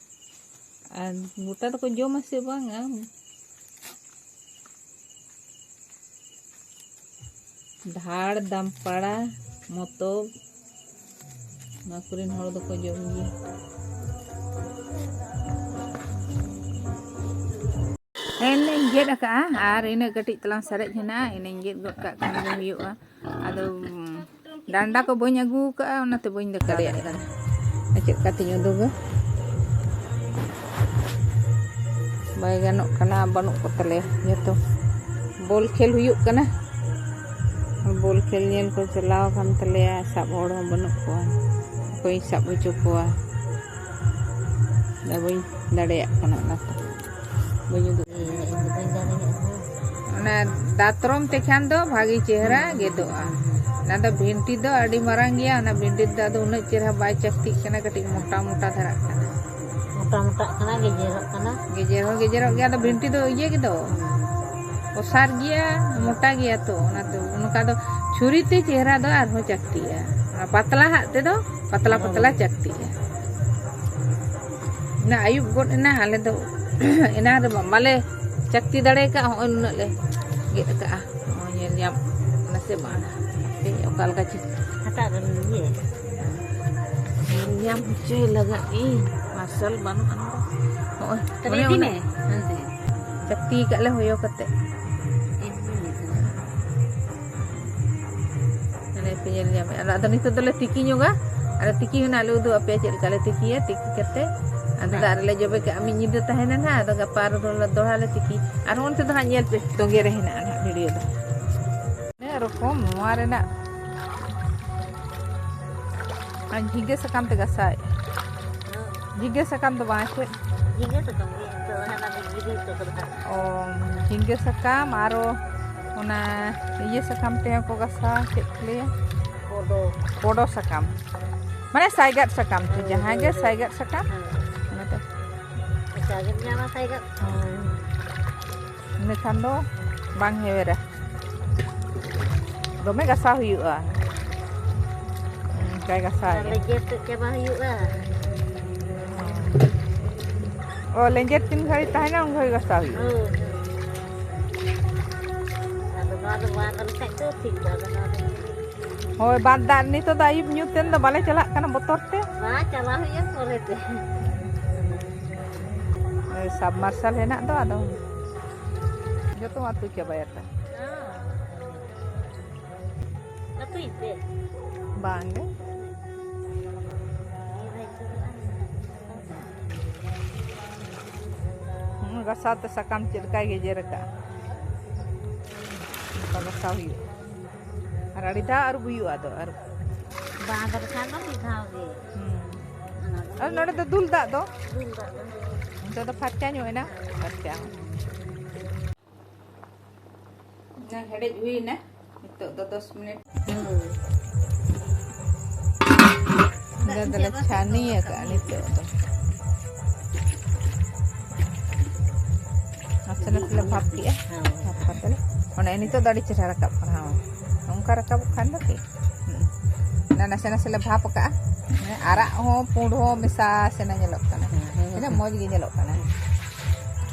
ᱟᱨ ᱜᱚᱴᱟ ᱫᱚᱠᱚ ᱡᱚᱢᱟ ᱥᱮ ᱵᱟᱝᱟ? ᱰᱷᱟᱲ, ᱫᱟᱢᱯᱟᱲᱟ, ᱢᱚᱛᱚᱵ, ᱱᱚᱣᱟ ᱠᱚᱨᱮᱱ ᱦᱚᱲ ᱫᱚᱠᱚ ᱡᱚᱢ ᱜᱮᱭᱟ᱾ ᱦᱮᱸ, ᱤᱧ ᱜᱮᱫ ᱟᱠᱟᱜᱼᱟ ᱟᱨ ᱤᱱᱟᱹᱜ ᱠᱟᱹᱴᱤᱡ ᱛᱟᱞᱟᱝ ᱥᱟᱨᱮᱡ ᱦᱮᱱᱟᱜᱼᱟ, ᱤᱱᱟᱹᱧ ᱜᱮᱫ ᱜᱚᱫ ᱠᱟᱜ ᱠᱷᱟᱱ ᱜᱮ ᱦᱩᱭᱩᱜᱼᱟ᱾ ᱟᱫᱚ, ᱩᱸ, ᱰᱟᱱᱰᱟ ᱠᱚ ᱵᱟᱹᱧ ᱟᱹᱜᱩ ᱟᱠᱟᱜᱼᱟ, ᱚᱱᱟᱛᱮ ᱵᱟᱹᱧ ᱫᱟᱠᱟ ᱫᱟᱲᱮᱭᱟᱜ ᱠᱟᱱᱟ᱾ ᱪᱮᱫ ᱞᱮᱠᱟᱛᱤᱧ ᱩᱫᱩᱜᱟ? ᱵᱟᱭ ᱜᱟᱱᱚᱜ ᱠᱟᱱᱟ, ᱵᱟᱹᱱᱩᱜ ᱠᱚ ᱛᱟᱞᱮᱭᱟ ᱡᱚᱛᱚ᱾ ᱵᱚᱞ ᱠᱷᱮᱞ ᱦᱩᱭᱩᱜ ᱠᱟᱱᱟ, ᱵᱚᱞ ᱠᱷᱮᱞ ᱧᱮᱞ ᱠᱚ ᱪᱟᱞᱟᱣ ᱟᱠᱟᱱ ᱛᱟᱞᱮᱭᱟ, ᱥᱟᱵ ᱦᱚᱲ ᱦᱚᱸ ᱵᱟᱹᱱᱩᱜ ᱠᱚᱣᱟ, ᱚᱠᱚᱭᱤᱧ ᱥᱟᱵ ᱦᱚᱪᱚ ᱠᱚᱣᱟ? ᱟᱫᱚ ᱵᱟᱹᱧ ᱫᱟᱲᱮᱭᱟᱜ ᱠᱟᱱᱟ, ᱚᱱᱟᱛᱮ ᱵᱟᱹᱧ ᱩᱫᱩᱜ᱾ ᱤᱧ ᱫᱚ ᱵᱟᱹᱧ ᱫᱟᱲᱮᱭᱟᱜᱼᱟ᱾ ᱚᱱᱟ ᱫᱟᱛᱨᱚᱢ ᱛᱮᱠᱷᱟᱱ ᱫᱚ ᱵᱷᱟᱜᱮ ᱪᱮᱦᱨᱟ ᱜᱮᱫᱚᱜᱼᱟ᱾ ᱚᱱᱟ ᱫᱚ ᱵᱷᱤᱱᱴᱤ ᱫᱚ ᱟᱹᱰᱤ ᱢᱟᱨᱟᱝ ᱜᱮᱭᱟ, ᱚᱱᱟ ᱵᱷᱤᱱᱴᱤ ᱫᱚ ᱟᱫᱚ ᱩᱱᱟᱹᱜ ᱪᱮᱦᱨᱟ ᱵᱟᱭ ᱪᱟᱹᱠᱛᱤᱜ ᱠᱟᱱᱟ, ᱠᱟᱹᱴᱤᱡ ᱢᱚᱴᱟ ᱢᱚᱴᱟ ᱫᱷᱟᱨᱟᱜ ᱠᱟᱱᱟ᱾ ᱢᱚᱴᱟ ᱢᱚᱴᱟᱜ ᱠᱟᱱᱟ, ᱜᱮᱡᱮᱨᱚᱜ ᱠᱟᱱᱟ᱾ ᱜᱮᱡᱮᱨ ᱦᱚᱸ ᱜᱮᱡᱮᱨᱚᱜ ᱜᱮᱭᱟ, ᱟᱫᱚ ᱵᱷᱤᱱᱴᱤ ᱫᱚ ᱤᱭᱟᱹ ᱜᱮᱫᱚ, ᱚᱥᱟᱨ ᱜᱮᱭᱟ, ᱢᱚᱴᱟ ᱜᱮᱭᱟ ᱛᱚ, ᱚᱱᱟᱛᱮ ᱚᱱᱠᱟ ᱫᱚ ᱪᱷᱩᱨᱤ ᱛᱮ ᱪᱮᱦᱨᱟ ᱫᱚ ᱟᱨᱦᱚᱸ ᱪᱟᱹᱠᱛᱤᱜᱼᱟ᱾ ᱚᱱᱟ ᱯᱟᱛᱞᱟ ᱦᱟᱜ ᱛᱮᱫᱚ ᱯᱟᱛᱞᱟ ᱯᱟᱛᱞᱟ ᱪᱟᱹᱠᱛᱤᱜᱼᱟ᱾ ᱚᱱᱟ ᱟᱹᱭᱩᱵ ᱜᱚᱫ ᱮᱱᱟ, ᱟᱞᱮ ᱫᱚ ᱮᱱᱟᱝ ᱨᱮ ᱵᱟᱞᱮ ᱪᱟᱹᱠᱛᱤ ᱫᱟᱲᱮ ᱠᱟᱜᱼᱟ, ᱦᱚᱸᱜᱼᱚᱭ ᱱᱩᱱᱟᱹᱜ ᱞᱮ ᱜᱮᱫ ᱠᱟᱜᱼᱟ᱾ ᱦᱚᱸᱜᱼᱚᱭ ᱧᱮᱞ ᱧᱟᱢ ᱠᱟᱱᱟ ᱥᱮ ᱵᱟᱝ? ᱦᱟᱯᱮ, ᱚᱠᱟ ᱞᱮᱠᱟ ᱪᱤᱠᱟᱹ? ᱦᱟᱴᱟᱜ ᱨᱮ ᱤᱭᱟᱹ᱾ ᱧᱟᱢ ᱦᱚᱪᱚᱭ ᱞᱟᱜᱟᱫ ᱤᱧ ᱢᱟᱨᱥᱟᱞ ᱵᱟᱹᱱᱩᱜ ᱟᱱ ᱫᱚ᱾ ᱦᱚᱸᱜᱼᱚᱭ, ᱛᱟᱦᱞᱮ ᱚᱱᱮ ᱤᱫᱤ ᱚᱱᱟ ᱢᱮ ᱦᱟᱱᱛᱮ᱾ ᱪᱟᱹᱠᱛᱤ ᱠᱟᱜ ᱞᱮ ᱦᱚᱭᱚ ᱠᱟᱛᱮ᱾ ᱤᱧ ᱵᱟᱹᱧ ᱤᱫᱤᱭᱟ᱾ ᱚᱱᱮ ᱯᱮ ᱧᱮᱞ ᱧᱟᱢᱮᱫ᱾ ᱟᱫᱚ, ᱟᱫᱚ ᱱᱤᱛᱚᱜ ᱫᱚᱞᱮ ᱛᱤᱠᱤ ᱧᱚᱜᱟ᱾ ᱟᱫᱚ ᱛᱤᱠᱤ ᱦᱚᱸ ᱱᱟᱜ ᱞᱮ ᱩᱫᱩᱜ ᱟᱯᱮᱭᱟ ᱪᱮᱫ ᱞᱮᱠᱟ ᱞᱮ ᱛᱤᱠᱤᱭᱟ᱾ ᱛᱤᱠᱤ ᱠᱟᱛᱮ ᱟᱫᱚ ᱫᱟᱜ ᱨᱮᱞᱮ ᱡᱚᱵᱮ ᱠᱟᱜᱼᱟ᱾ ᱢᱤᱫ ᱧᱤᱫᱟᱹ ᱛᱟᱦᱮᱱᱟ ᱱᱟᱜ᱾ ᱟᱫᱚ ᱜᱟᱯᱟ ᱟᱨᱦᱚᱸ ᱫᱚᱦᱲᱟ ᱞᱮ ᱛᱤᱠᱤ᱾ ᱟᱨᱦᱚᱸ ᱚᱱᱛᱮ ᱫᱚ ᱦᱟᱸᱜ ᱧᱮᱞ ᱯᱮ, ᱛᱚᱸᱜᱮ ᱨᱮ ᱦᱮᱱᱟᱜᱼᱟ ᱱᱟᱜ ᱵᱷᱤᱰᱤᱭᱳ ᱫᱚ᱾ ᱛᱤᱱᱟᱹᱜ ᱨᱚᱠᱚᱢ ᱱᱚᱣᱟ ᱨᱮᱱᱟᱜ᱾ ᱟᱨ ᱡᱷᱤᱸᱜᱟᱹ ᱥᱟᱠᱟᱢ ᱛᱮ ᱜᱟᱥᱟᱭ᱾ ᱡᱷᱤᱸᱜᱟᱹ ᱥᱟᱠᱟᱢ ᱫᱚ ᱵᱟᱝ, ᱪᱮᱫ? ᱡᱷᱤᱸᱜᱟᱹ ᱥᱟᱠᱟᱢ ᱜᱮ, ᱟᱫᱚ ᱦᱟᱱᱟ ᱫᱚ ᱜᱤᱰᱤ ᱦᱚᱴᱚ ᱠᱟᱫᱟ᱾ ᱚ, ᱡᱷᱤᱸᱜᱟᱹ ᱥᱟᱠᱟᱢ, ᱟᱨᱚ ᱚᱱᱟ ᱤᱭᱟᱹ ᱥᱟᱠᱟᱢ ᱛᱮᱦᱚᱸ ᱠᱚ ᱜᱟᱥᱟᱣᱟ, ᱪᱮᱫ ᱠᱚ ᱞᱟᱹᱭᱟ? ᱯᱚᱰᱚ᱾ ᱯᱚᱰᱚ ᱥᱟᱠᱟᱢ, ᱢᱟᱱᱮ ᱥᱟᱭᱜᱟᱫ ᱥᱟᱠᱟᱢ ᱛᱮ, ᱦᱳᱭ, ᱡᱟᱦᱟᱸᱭ ᱦᱳᱭ, ᱜᱮ ᱦᱳᱭ᱾ ᱥᱟᱭᱜᱟᱫ ᱥᱟᱠᱟᱢ, ᱦᱮᱸ᱾ ᱚᱱᱟᱛᱮ᱾ ᱟᱪᱪᱷᱟ, ᱟᱸᱡᱚᱢ ᱧᱟᱢᱟ ᱥᱟᱭᱜᱟᱫ᱾ ᱦᱳᱭ᱾ ᱤᱱᱟᱹ ᱠᱷᱟᱱ ᱫᱚ ᱵᱟᱝ ᱦᱮᱣᱮᱨᱟ᱾ ᱫᱚᱢᱮ ᱜᱟᱥᱟᱣ ᱦᱩᱭᱩᱜᱼᱟ᱾ ᱚᱱᱠᱟᱭ ᱜᱟᱥᱟᱣ ᱟᱨ ᱦᱩᱭᱩᱜᱼᱟ᱾ ᱞᱮᱸᱡᱮᱨ ᱛᱮᱫ ᱪᱟᱵᱟ ᱦᱩᱭᱩᱜᱼᱟ᱾ ᱚ, ᱞᱮᱸᱡᱮᱨ ᱛᱤᱱ ᱜᱷᱟᱹᱲᱤᱡ ᱛᱟᱦᱮᱱᱟ, ᱩᱱ ᱜᱷᱟᱹᱲᱤᱡ ᱜᱟᱥᱟᱣ ᱦᱩᱭᱩᱜᱼᱟ᱾ ᱦᱳᱭ, ᱦᱳᱭ᱾ ᱟᱫᱚ ᱱᱚᱣᱟ ᱫᱚ ᱵᱟᱝ ᱜᱟᱱ ᱠᱷᱟᱡ ᱫᱚ ᱴᱷᱤᱠ ᱜᱮᱭᱟ, ᱟᱫᱚ ᱱᱚᱣᱟ ᱫᱚ ᱦᱳᱭ, ᱵᱟᱫ ᱫᱟᱜ ᱱᱤᱛᱚᱜ ᱫᱚ ᱟᱹᱭᱩᱵ ᱧᱩᱛ ᱛᱮᱱ ᱫᱚ ᱵᱟᱞᱮ ᱪᱟᱞᱟᱜ ᱠᱟᱱᱟ ᱵᱚᱛᱚᱨ ᱛᱮ᱾ ᱵᱟᱝ, ᱪᱟᱞᱟᱣ ᱦᱩᱭᱩᱜᱼᱟ ᱯᱚᱨᱮᱛᱮ᱾ ᱳᱭ, ᱥᱟᱵᱢᱟᱨᱥᱟᱞ ᱦᱮᱱᱟᱜ ᱫᱚ, ᱟᱫᱚ ᱡᱚᱛᱚ ᱟᱹᱛᱩ ᱪᱟᱵᱟᱭᱟ ᱛᱚ᱾ ᱦᱮᱸ᱾ ᱟᱹᱛᱩᱭ ᱯᱮ᱾ ᱵᱟᱝ ᱜᱮ᱾ ᱦᱩᱸ, ᱜᱷᱟᱥᱟᱣ ᱛᱮ ᱥᱟᱠᱟᱢ ᱪᱮᱫ ᱞᱮᱠᱟᱭ ᱜᱮᱡᱮᱨ ᱟᱠᱟᱫᱼᱟ᱾ ᱚᱱᱠᱟ ᱜᱷᱟᱥᱟᱣ ᱦᱩᱭᱩᱜᱼᱟ᱾ ᱟᱨ ᱟᱹᱰᱤ ᱫᱷᱟᱣ ᱟᱹᱨᱩᱵ ᱦᱩᱭᱩᱜᱼᱟ, ᱟᱫᱚ ᱟᱹᱨᱩᱵ᱾ ᱵᱟᱸᱫ ᱨᱮᱠᱷᱟᱱ ᱫᱚ ᱢᱤᱫ ᱫᱷᱟᱣ ᱜᱮ᱾ ᱦᱩᱸ᱾ ᱚᱱᱟ ᱫᱚ ᱟᱨ ᱱᱚᱰᱮ ᱫᱚ ᱫᱩᱞ ᱫᱟᱜ ᱫᱚ? ᱫᱩᱞ ᱫᱟᱜ ᱫᱚ᱾ ᱚᱱᱛᱮ ᱫᱚ ᱯᱷᱟᱨᱪᱟ ᱧᱚᱜ ᱮᱱᱟ, ᱯᱷᱟᱨᱪᱟ ᱦᱚᱸ᱾ ᱚᱱᱟ ᱦᱮᱰᱮᱡ ᱦᱩᱭᱱᱟ, ᱱᱤᱛᱚᱜ ᱫᱚ ᱫᱚᱥ ᱢᱤᱱᱤᱴ᱾ ᱦᱩᱸ᱾ ᱚᱱᱟ ᱫᱚᱞᱮ ᱪᱷᱟᱱᱤ ᱟᱠᱟᱫᱼᱟ ᱱᱤᱛᱚᱜ ᱫᱚ᱾ ᱱᱟᱥᱮ ᱱᱟᱥᱮ ᱞᱮ ᱵᱷᱟᱯ ᱠᱮᱜᱼᱟ᱾ ᱦᱮᱸ᱾ ᱵᱷᱟᱯ ᱠᱟᱛᱮ ᱞᱮ, ᱚᱱᱮ ᱱᱤᱛᱚᱜ ᱫᱚ ᱟᱹᱰᱤ ᱪᱮᱦᱨᱟ ᱨᱟᱠᱟᱵ ᱠᱟᱱᱟ᱾ ᱦᱚᱸ᱾ ᱱᱚᱝᱠᱟ ᱨᱟᱠᱟᱵᱚᱜ ᱠᱷᱟᱱ ᱫᱚ ᱴᱷᱤᱠ᱾ ᱦᱩᱸ᱾ ᱚᱱᱟ ᱱᱟᱥᱮ ᱱᱟᱥᱮ ᱞᱮ ᱵᱷᱟᱯ ᱟᱠᱟᱜᱼᱟ᱾ ᱢᱟᱱᱮ ᱟᱨᱟᱜ ᱦᱚᱸ ᱯᱩᱸᱰ ᱦᱚᱸ ᱢᱮᱥᱟ ᱥᱮᱱᱟ ᱧᱮᱞᱚᱜ ᱠᱟᱱᱟ᱾ ᱦᱮᱸ, ᱦᱮᱸ, ᱛᱤᱱᱟᱹᱜ ᱦᱮᱸ᱾ ᱢᱚᱡᱽ ᱜᱮ ᱧᱮᱞᱚᱜ ᱠᱟᱱᱟ᱾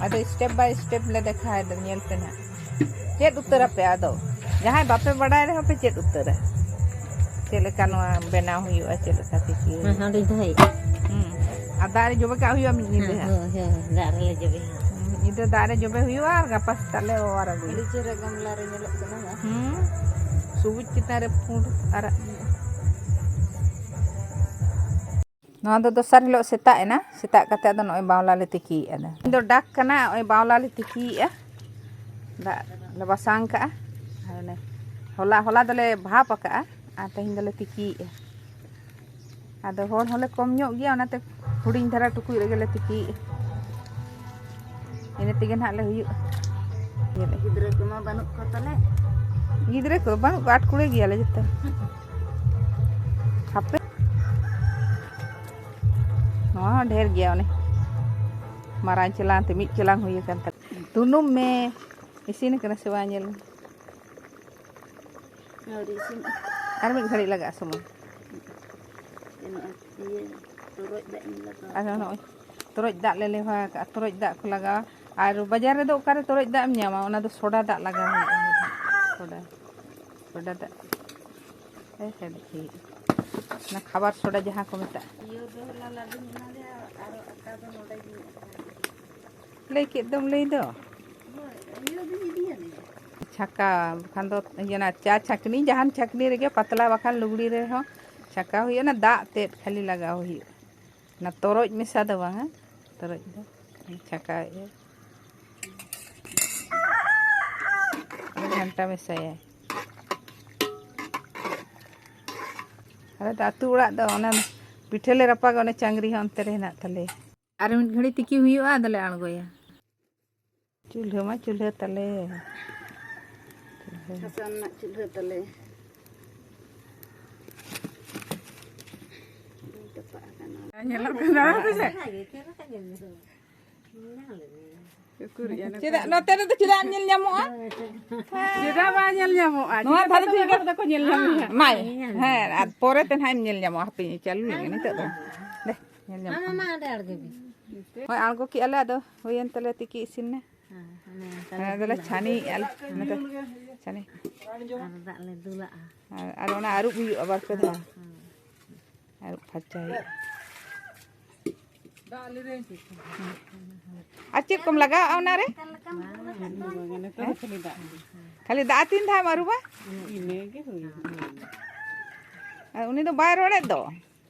ᱟᱫᱚ step by step ᱞᱮ ᱫᱮᱠᱷᱟᱣ ᱮᱫᱟ, ᱧᱮᱞ ᱯᱮ ᱱᱟᱦᱟᱜ᱾ ᱪᱮᱫ ᱩᱛᱟᱹᱨ ᱟᱯᱮ ᱟᱫᱚ? ᱡᱟᱦᱟᱸᱭ ᱵᱟᱯᱮ ᱵᱟᱰᱟᱭ ᱨᱮᱦᱚᱸ ᱯᱮ ᱪᱮᱫ ᱩᱛᱟᱹᱨᱟ᱾ ᱪᱮᱫ ᱞᱮᱠᱟ ᱱᱚᱣᱟ ᱵᱮᱱᱟᱣ ᱦᱩᱭᱩᱜᱼᱟ, ᱪᱮᱫ ᱞᱮᱠᱟ ᱛᱤᱠᱤ ᱦᱩᱭᱩᱜᱼᱟ᱾ ᱦᱮᱸ, ᱦᱚᱸᱰᱤᱧ ᱫᱚᱦᱚᱭ᱾ ᱦᱩᱸ᱾ ᱟᱨ ᱫᱟᱜ ᱨᱮ ᱡᱚᱵᱮ ᱠᱟᱜ ᱦᱩᱭᱩᱜᱼᱟ ᱢᱤᱫ ᱧᱤᱫᱟᱹ ᱦᱮᱸ, ᱦᱟᱸᱜ᱾ ᱦᱳᱭ, ᱦᱳᱭ, ᱫᱟᱜ ᱨᱮᱞᱮ ᱡᱚᱵᱮᱭᱟ᱾ ᱦᱩᱸ, ᱧᱤᱫᱟᱹ ᱫᱟᱜ ᱨᱮ ᱡᱚᱵᱮ ᱦᱩᱭᱩᱜᱼᱟ ᱟᱨ ᱜᱟᱯᱟ ᱥᱮᱛᱟᱜ ᱞᱮ ᱚᱣᱟᱨ ᱟᱹᱜᱩᱭᱟ᱾ ᱟᱹᱰᱤ ᱪᱮᱦᱨᱟ ᱜᱟᱢᱞᱟ ᱨᱮ ᱧᱮᱞᱚᱜ ᱠᱟᱱᱟ ᱵᱟᱝ? ᱦᱩᱸ, ᱥᱩᱵᱩᱡ ᱪᱮᱛᱟᱱ ᱨᱮ ᱯᱩᱸᱰ ᱟᱨᱟᱜ ᱧᱚᱜ᱾ ᱱᱚᱣᱟ ᱫᱚ ᱫᱚᱥᱟᱨ ᱦᱤᱞᱳᱜ ᱥᱮᱛᱟᱜ ᱮᱱᱟ᱾ ᱥᱮᱛᱟᱜ ᱠᱟᱛᱮ ᱟᱫᱚ ᱱᱚᱜᱼᱚᱭ ᱵᱟᱣᱞᱟ ᱞᱮ ᱛᱤᱠᱤᱭᱮᱫᱼᱟ᱾ ᱫᱚ ᱤᱧ ᱫᱚ ᱰᱟᱠ ᱠᱟᱱᱟ, ᱱᱚᱜᱼᱚᱭ ᱵᱟᱣᱞᱟ ᱞᱮ ᱛᱤᱠᱤᱭᱮᱫᱼᱟ᱾ ᱫᱟᱜ ᱞᱮ ᱵᱟᱥᱟᱝ ᱠᱟᱜᱼᱟ᱾ ᱟᱨ ᱚᱱᱮ ᱦᱚᱞᱟ, ᱦᱚᱞᱟ ᱫᱚᱞᱮ ᱵᱷᱟᱯ ᱟᱠᱟᱜᱼᱟ ᱟᱨ ᱛᱮᱦᱮᱧ ᱫᱚᱞᱮ ᱛᱤᱠᱤᱭᱮᱫᱼᱟ᱾ ᱟᱫᱚ ᱦᱚᱲ ᱦᱚᱸᱞᱮ ᱠᱚᱢ ᱧᱚᱜ ᱜᱮᱭᱟ, ᱚᱱᱟᱛᱮ ᱦᱩᱰᱤᱧ ᱫᱷᱟᱨᱟ ᱴᱩᱠᱩᱡ ᱨᱮᱜᱮ ᱞᱮ ᱛᱤᱠᱤᱭᱮᱫᱼᱟ᱾ ᱤᱱᱟᱹ ᱛᱮᱜᱮ ᱱᱟᱦᱟᱜ ᱞᱮ ᱦᱩᱭᱩᱜᱼᱟ᱾ ᱧᱮᱞᱮᱫ᱾ ᱜᱤᱫᱽᱨᱟᱹ ᱠᱚᱢᱟ ᱵᱟᱹᱱᱩᱜ ᱠᱚ ᱛᱟᱞᱮ᱾ ᱜᱤᱫᱽᱨᱟᱹ ᱠᱚ ᱵᱟᱹᱱᱩᱜ ᱠᱚᱣᱟ, ᱟᱴ ᱠᱩᱲᱤ ᱜᱮᱭᱟᱞᱮ ᱡᱚᱛᱚ᱾ ᱦᱟᱯᱮ᱾ ᱱᱚᱣᱟ ᱦᱚᱸ ᱰᱷᱮᱨ ᱜᱮᱭᱟ, ᱚᱱᱮ ᱢᱟᱨᱟᱝ ᱪᱮᱞᱟᱝ ᱛᱮ ᱢᱤᱫ ᱪᱮᱞᱟᱝ ᱦᱩᱭ ᱟᱠᱟᱱ ᱛᱟᱞᱮ᱾ ᱛᱩᱱᱩᱢ ᱢᱮ, ᱤᱥᱤᱱ ᱠᱟᱱᱟ ᱥᱮ ᱵᱟᱝ ᱧᱮᱞ ᱢᱮ᱾ ᱟᱹᱣᱨᱤ ᱤᱥᱤᱱᱚᱜᱼᱟ᱾ ᱟᱨ ᱢᱤᱫ ᱜᱷᱟᱹᱲᱤᱡ ᱞᱟᱜᱟᱜᱼᱟ ᱥᱚᱢᱚᱭ᱾ ᱤᱭᱟᱹ, ᱛᱚᱨᱚᱡ ᱫᱟᱜ ᱤᱧ ᱞᱟᱜᱟᱣ ᱟᱫᱚ ᱱᱚᱜᱼᱚᱭ ᱛᱚᱨᱚᱡ ᱫᱟᱜ ᱞᱮ ᱞᱮᱣᱦᱟ ᱟᱠᱟᱫᱼᱟ, ᱛᱚᱨᱚᱡ ᱫᱟᱜ ᱠᱚ ᱞᱟᱜᱟᱣᱟ᱾ ᱟᱨ ᱵᱟᱡᱟᱨ ᱨᱮᱫᱚ ᱚᱠᱟᱨᱮ ᱛᱚᱨᱚᱡ ᱫᱟᱜ ᱮᱢ ᱧᱟᱢᱟ? ᱚᱱᱟ ᱫᱚ ᱥᱳᱰᱟ ᱫᱟᱜ ᱞᱟᱜᱟᱣ ᱦᱩᱭᱩᱜᱼᱟ, ᱚᱱᱟ ᱫᱚ ᱥᱳᱰᱟ, ᱥᱳᱰᱟ ᱫᱟᱜ᱾ ᱦᱮᱸ, ᱦᱮᱰᱮᱡ ᱦᱩᱭᱩᱜᱼᱟ᱾ ᱚᱱᱟ ᱠᱷᱟᱵᱟᱨ ᱥᱳᱰᱟ ᱡᱟᱦᱟᱸ ᱠᱚ ᱢᱮᱛᱟᱜᱼᱟ᱾ ᱤᱭᱟᱹ ᱫᱚ ᱦᱚᱞᱟ ᱞᱟᱹᱰᱩᱧ ᱮᱢᱟ ᱫᱮᱭᱟ, ᱟᱨ ᱟᱴᱟ ᱫᱚ ᱱᱚᱰᱮ ᱜᱤᱧ ᱞᱟᱹᱭ ᱠᱮᱫ ᱫᱚᱢ ᱞᱟᱹᱭ ᱫᱚ᱾ ᱤᱭᱟᱹ ᱫᱚᱧ ᱤᱫᱤᱭᱟ ᱱᱤᱭᱟᱹ᱾ ᱪᱷᱟᱸᱠᱟ, ᱵᱟᱠᱷᱟᱱ ᱫᱚ ᱤᱭᱟᱹ ᱱᱟ ᱪᱟ ᱪᱷᱟᱸᱠᱱᱤ, ᱡᱟᱦᱟᱱ ᱪᱷᱟᱸᱠᱱᱤ ᱨᱮᱜᱮ ᱯᱟᱛᱞᱟ ᱵᱟᱠᱷᱟᱱ ᱞᱩᱜᱽᱲᱤ ᱨᱮᱦᱚᱸ ᱪᱷᱟᱸᱠᱟᱣ ᱦᱩᱭᱩᱜᱼᱟ᱾ ᱚᱱᱟ ᱫᱟᱜ ᱛᱮᱫ ᱠᱷᱟᱹᱞᱤ ᱞᱟᱜᱟᱣ ᱦᱩᱭᱩᱜᱼᱟ, ᱚᱱᱟ ᱛᱚᱨᱚᱡ ᱢᱮᱥᱟ ᱫᱚ ᱵᱟᱝᱟ, ᱛᱚᱨᱚᱡ ᱫᱚ ᱪᱷᱟᱸᱠᱟᱣᱮᱫᱼᱟ᱾ ᱜᱷᱟᱱᱴᱟ ᱢᱮᱥᱟᱭᱟᱭ᱾ ᱟᱞᱮ ᱫᱚ ᱟᱹᱛᱩ ᱚᱲᱟᱜ ᱫᱚ ᱚᱱᱟ ᱯᱤᱴᱷᱟᱹ ᱞᱮ ᱨᱟᱯᱟᱜᱟ, ᱚᱱᱮ ᱪᱟᱝᱜᱽᱨᱤ ᱦᱚᱸ ᱚᱱᱛᱮ ᱨᱮ ᱦᱮᱱᱟᱜ ᱛᱟᱞᱮᱭᱟ᱾ ᱟᱨ ᱢᱤᱫ ᱜᱷᱟᱹᱲᱤ ᱛᱤᱠᱤ ᱦᱩᱭᱩᱜᱼᱟ, ᱟᱫᱚᱞᱮ ᱟᱬᱜᱚᱭᱟ᱾ ᱪᱩᱞᱦᱟᱹ ᱢᱟ ᱪᱩᱞᱦᱟᱹ ᱛᱟᱞᱮ᱾ ᱦᱟᱥᱟ ᱨᱮᱱᱟᱜ ᱪᱩᱞᱦᱟᱹ ᱛᱟᱞᱮ᱾ ᱧᱮᱞᱚᱜ ᱠᱟᱱᱟ ᱥᱮ? ᱩᱠᱩᱨᱤᱡ ᱟᱞᱮ ᱪᱮᱫᱟᱜ ᱱᱚᱛᱮ ᱨᱮᱫᱚ ᱪᱮᱫᱟᱜ ᱮᱢ ᱧᱮᱞ ᱧᱟᱢᱚᱜᱼᱟ? ᱪᱮᱫᱟᱜ ᱵᱟᱭ ᱧᱮᱞ ᱧᱟᱢᱚᱜᱼᱟ? ᱱᱚᱣᱟ ᱪᱤᱠᱟᱹ ᱫᱷᱟᱨᱮ ᱛᱮ ᱛᱮ ᱦᱚᱲ ᱫᱚᱠᱚ ᱧᱮᱞ ᱧᱟᱢᱮᱭᱟ? ᱢᱟᱭ, ᱦᱮᱸ, ᱟᱨ ᱯᱚᱨᱮ ᱛᱮ ᱱᱟᱦᱟᱜ ᱮᱢ ᱧᱮᱞ ᱧᱟᱢᱚᱜᱼᱟ᱾ ᱦᱟᱯᱮ ᱪᱟᱹᱞᱩ ᱞᱮᱜᱮ ᱱᱤᱛᱚᱜ ᱫᱚ᱾ ᱫᱮ, ᱧᱮᱞ ᱧᱟᱢᱚᱜ ᱢᱟ, ᱠᱟᱱᱟ᱾ ᱢᱟ, ᱚᱸᱰᱮ ᱟᱬᱜᱚᱭ ᱢᱮ᱾ ᱦᱳᱭ, ᱟᱬᱜᱚ ᱠᱮᱜᱼᱟ ᱞᱮ, ᱟᱫᱚ ᱦᱩᱭᱮᱱ ᱛᱟᱞᱮᱭᱟ, ᱛᱤᱠᱤ ᱤᱥᱤᱱ ᱱᱟ᱾ ᱦᱮᱸ, ᱚᱱᱟ ᱫᱚᱞᱮ ᱪᱷᱟᱱᱤᱭᱮᱜᱼᱟ ᱞᱮ᱾ ᱚᱱᱟ ᱫᱚ ᱪᱷᱟᱱᱤ᱾ ᱟᱨ ᱫᱟᱜ ᱞᱮ ᱫᱩᱞᱟᱜᱼᱟ᱾ ᱟᱨ, ᱟᱨ ᱚᱱᱟ ᱟᱹᱨᱩᱵ ᱦᱩᱭᱩᱜᱼᱟ ᱵᱟᱨ ᱯᱮ ᱫᱷᱟᱣ᱾ ᱦᱮᱸ᱾ ᱟᱹᱨᱩᱵ ᱯᱷᱟᱨᱪᱟ ᱦᱩᱭᱩᱜᱼᱟ᱾ ᱟᱨ ᱪᱮᱫ ᱠᱚᱢ ᱞᱟᱜᱟᱣᱟ ᱚᱱᱟᱨᱮ? ᱠᱷᱟᱹᱞᱤ ᱫᱟᱜ ᱛᱤᱱ ᱫᱷᱟᱣ ᱮᱢ ᱟᱹᱨᱩᱵᱟ? ᱤᱱᱟᱹᱜᱮ ᱦᱩᱭᱩᱜᱼᱟ᱾ ᱟᱨ ᱩᱱᱤ ᱫᱚ ᱵᱟᱭ ᱨᱚᱲᱮᱫ ᱫᱚ᱾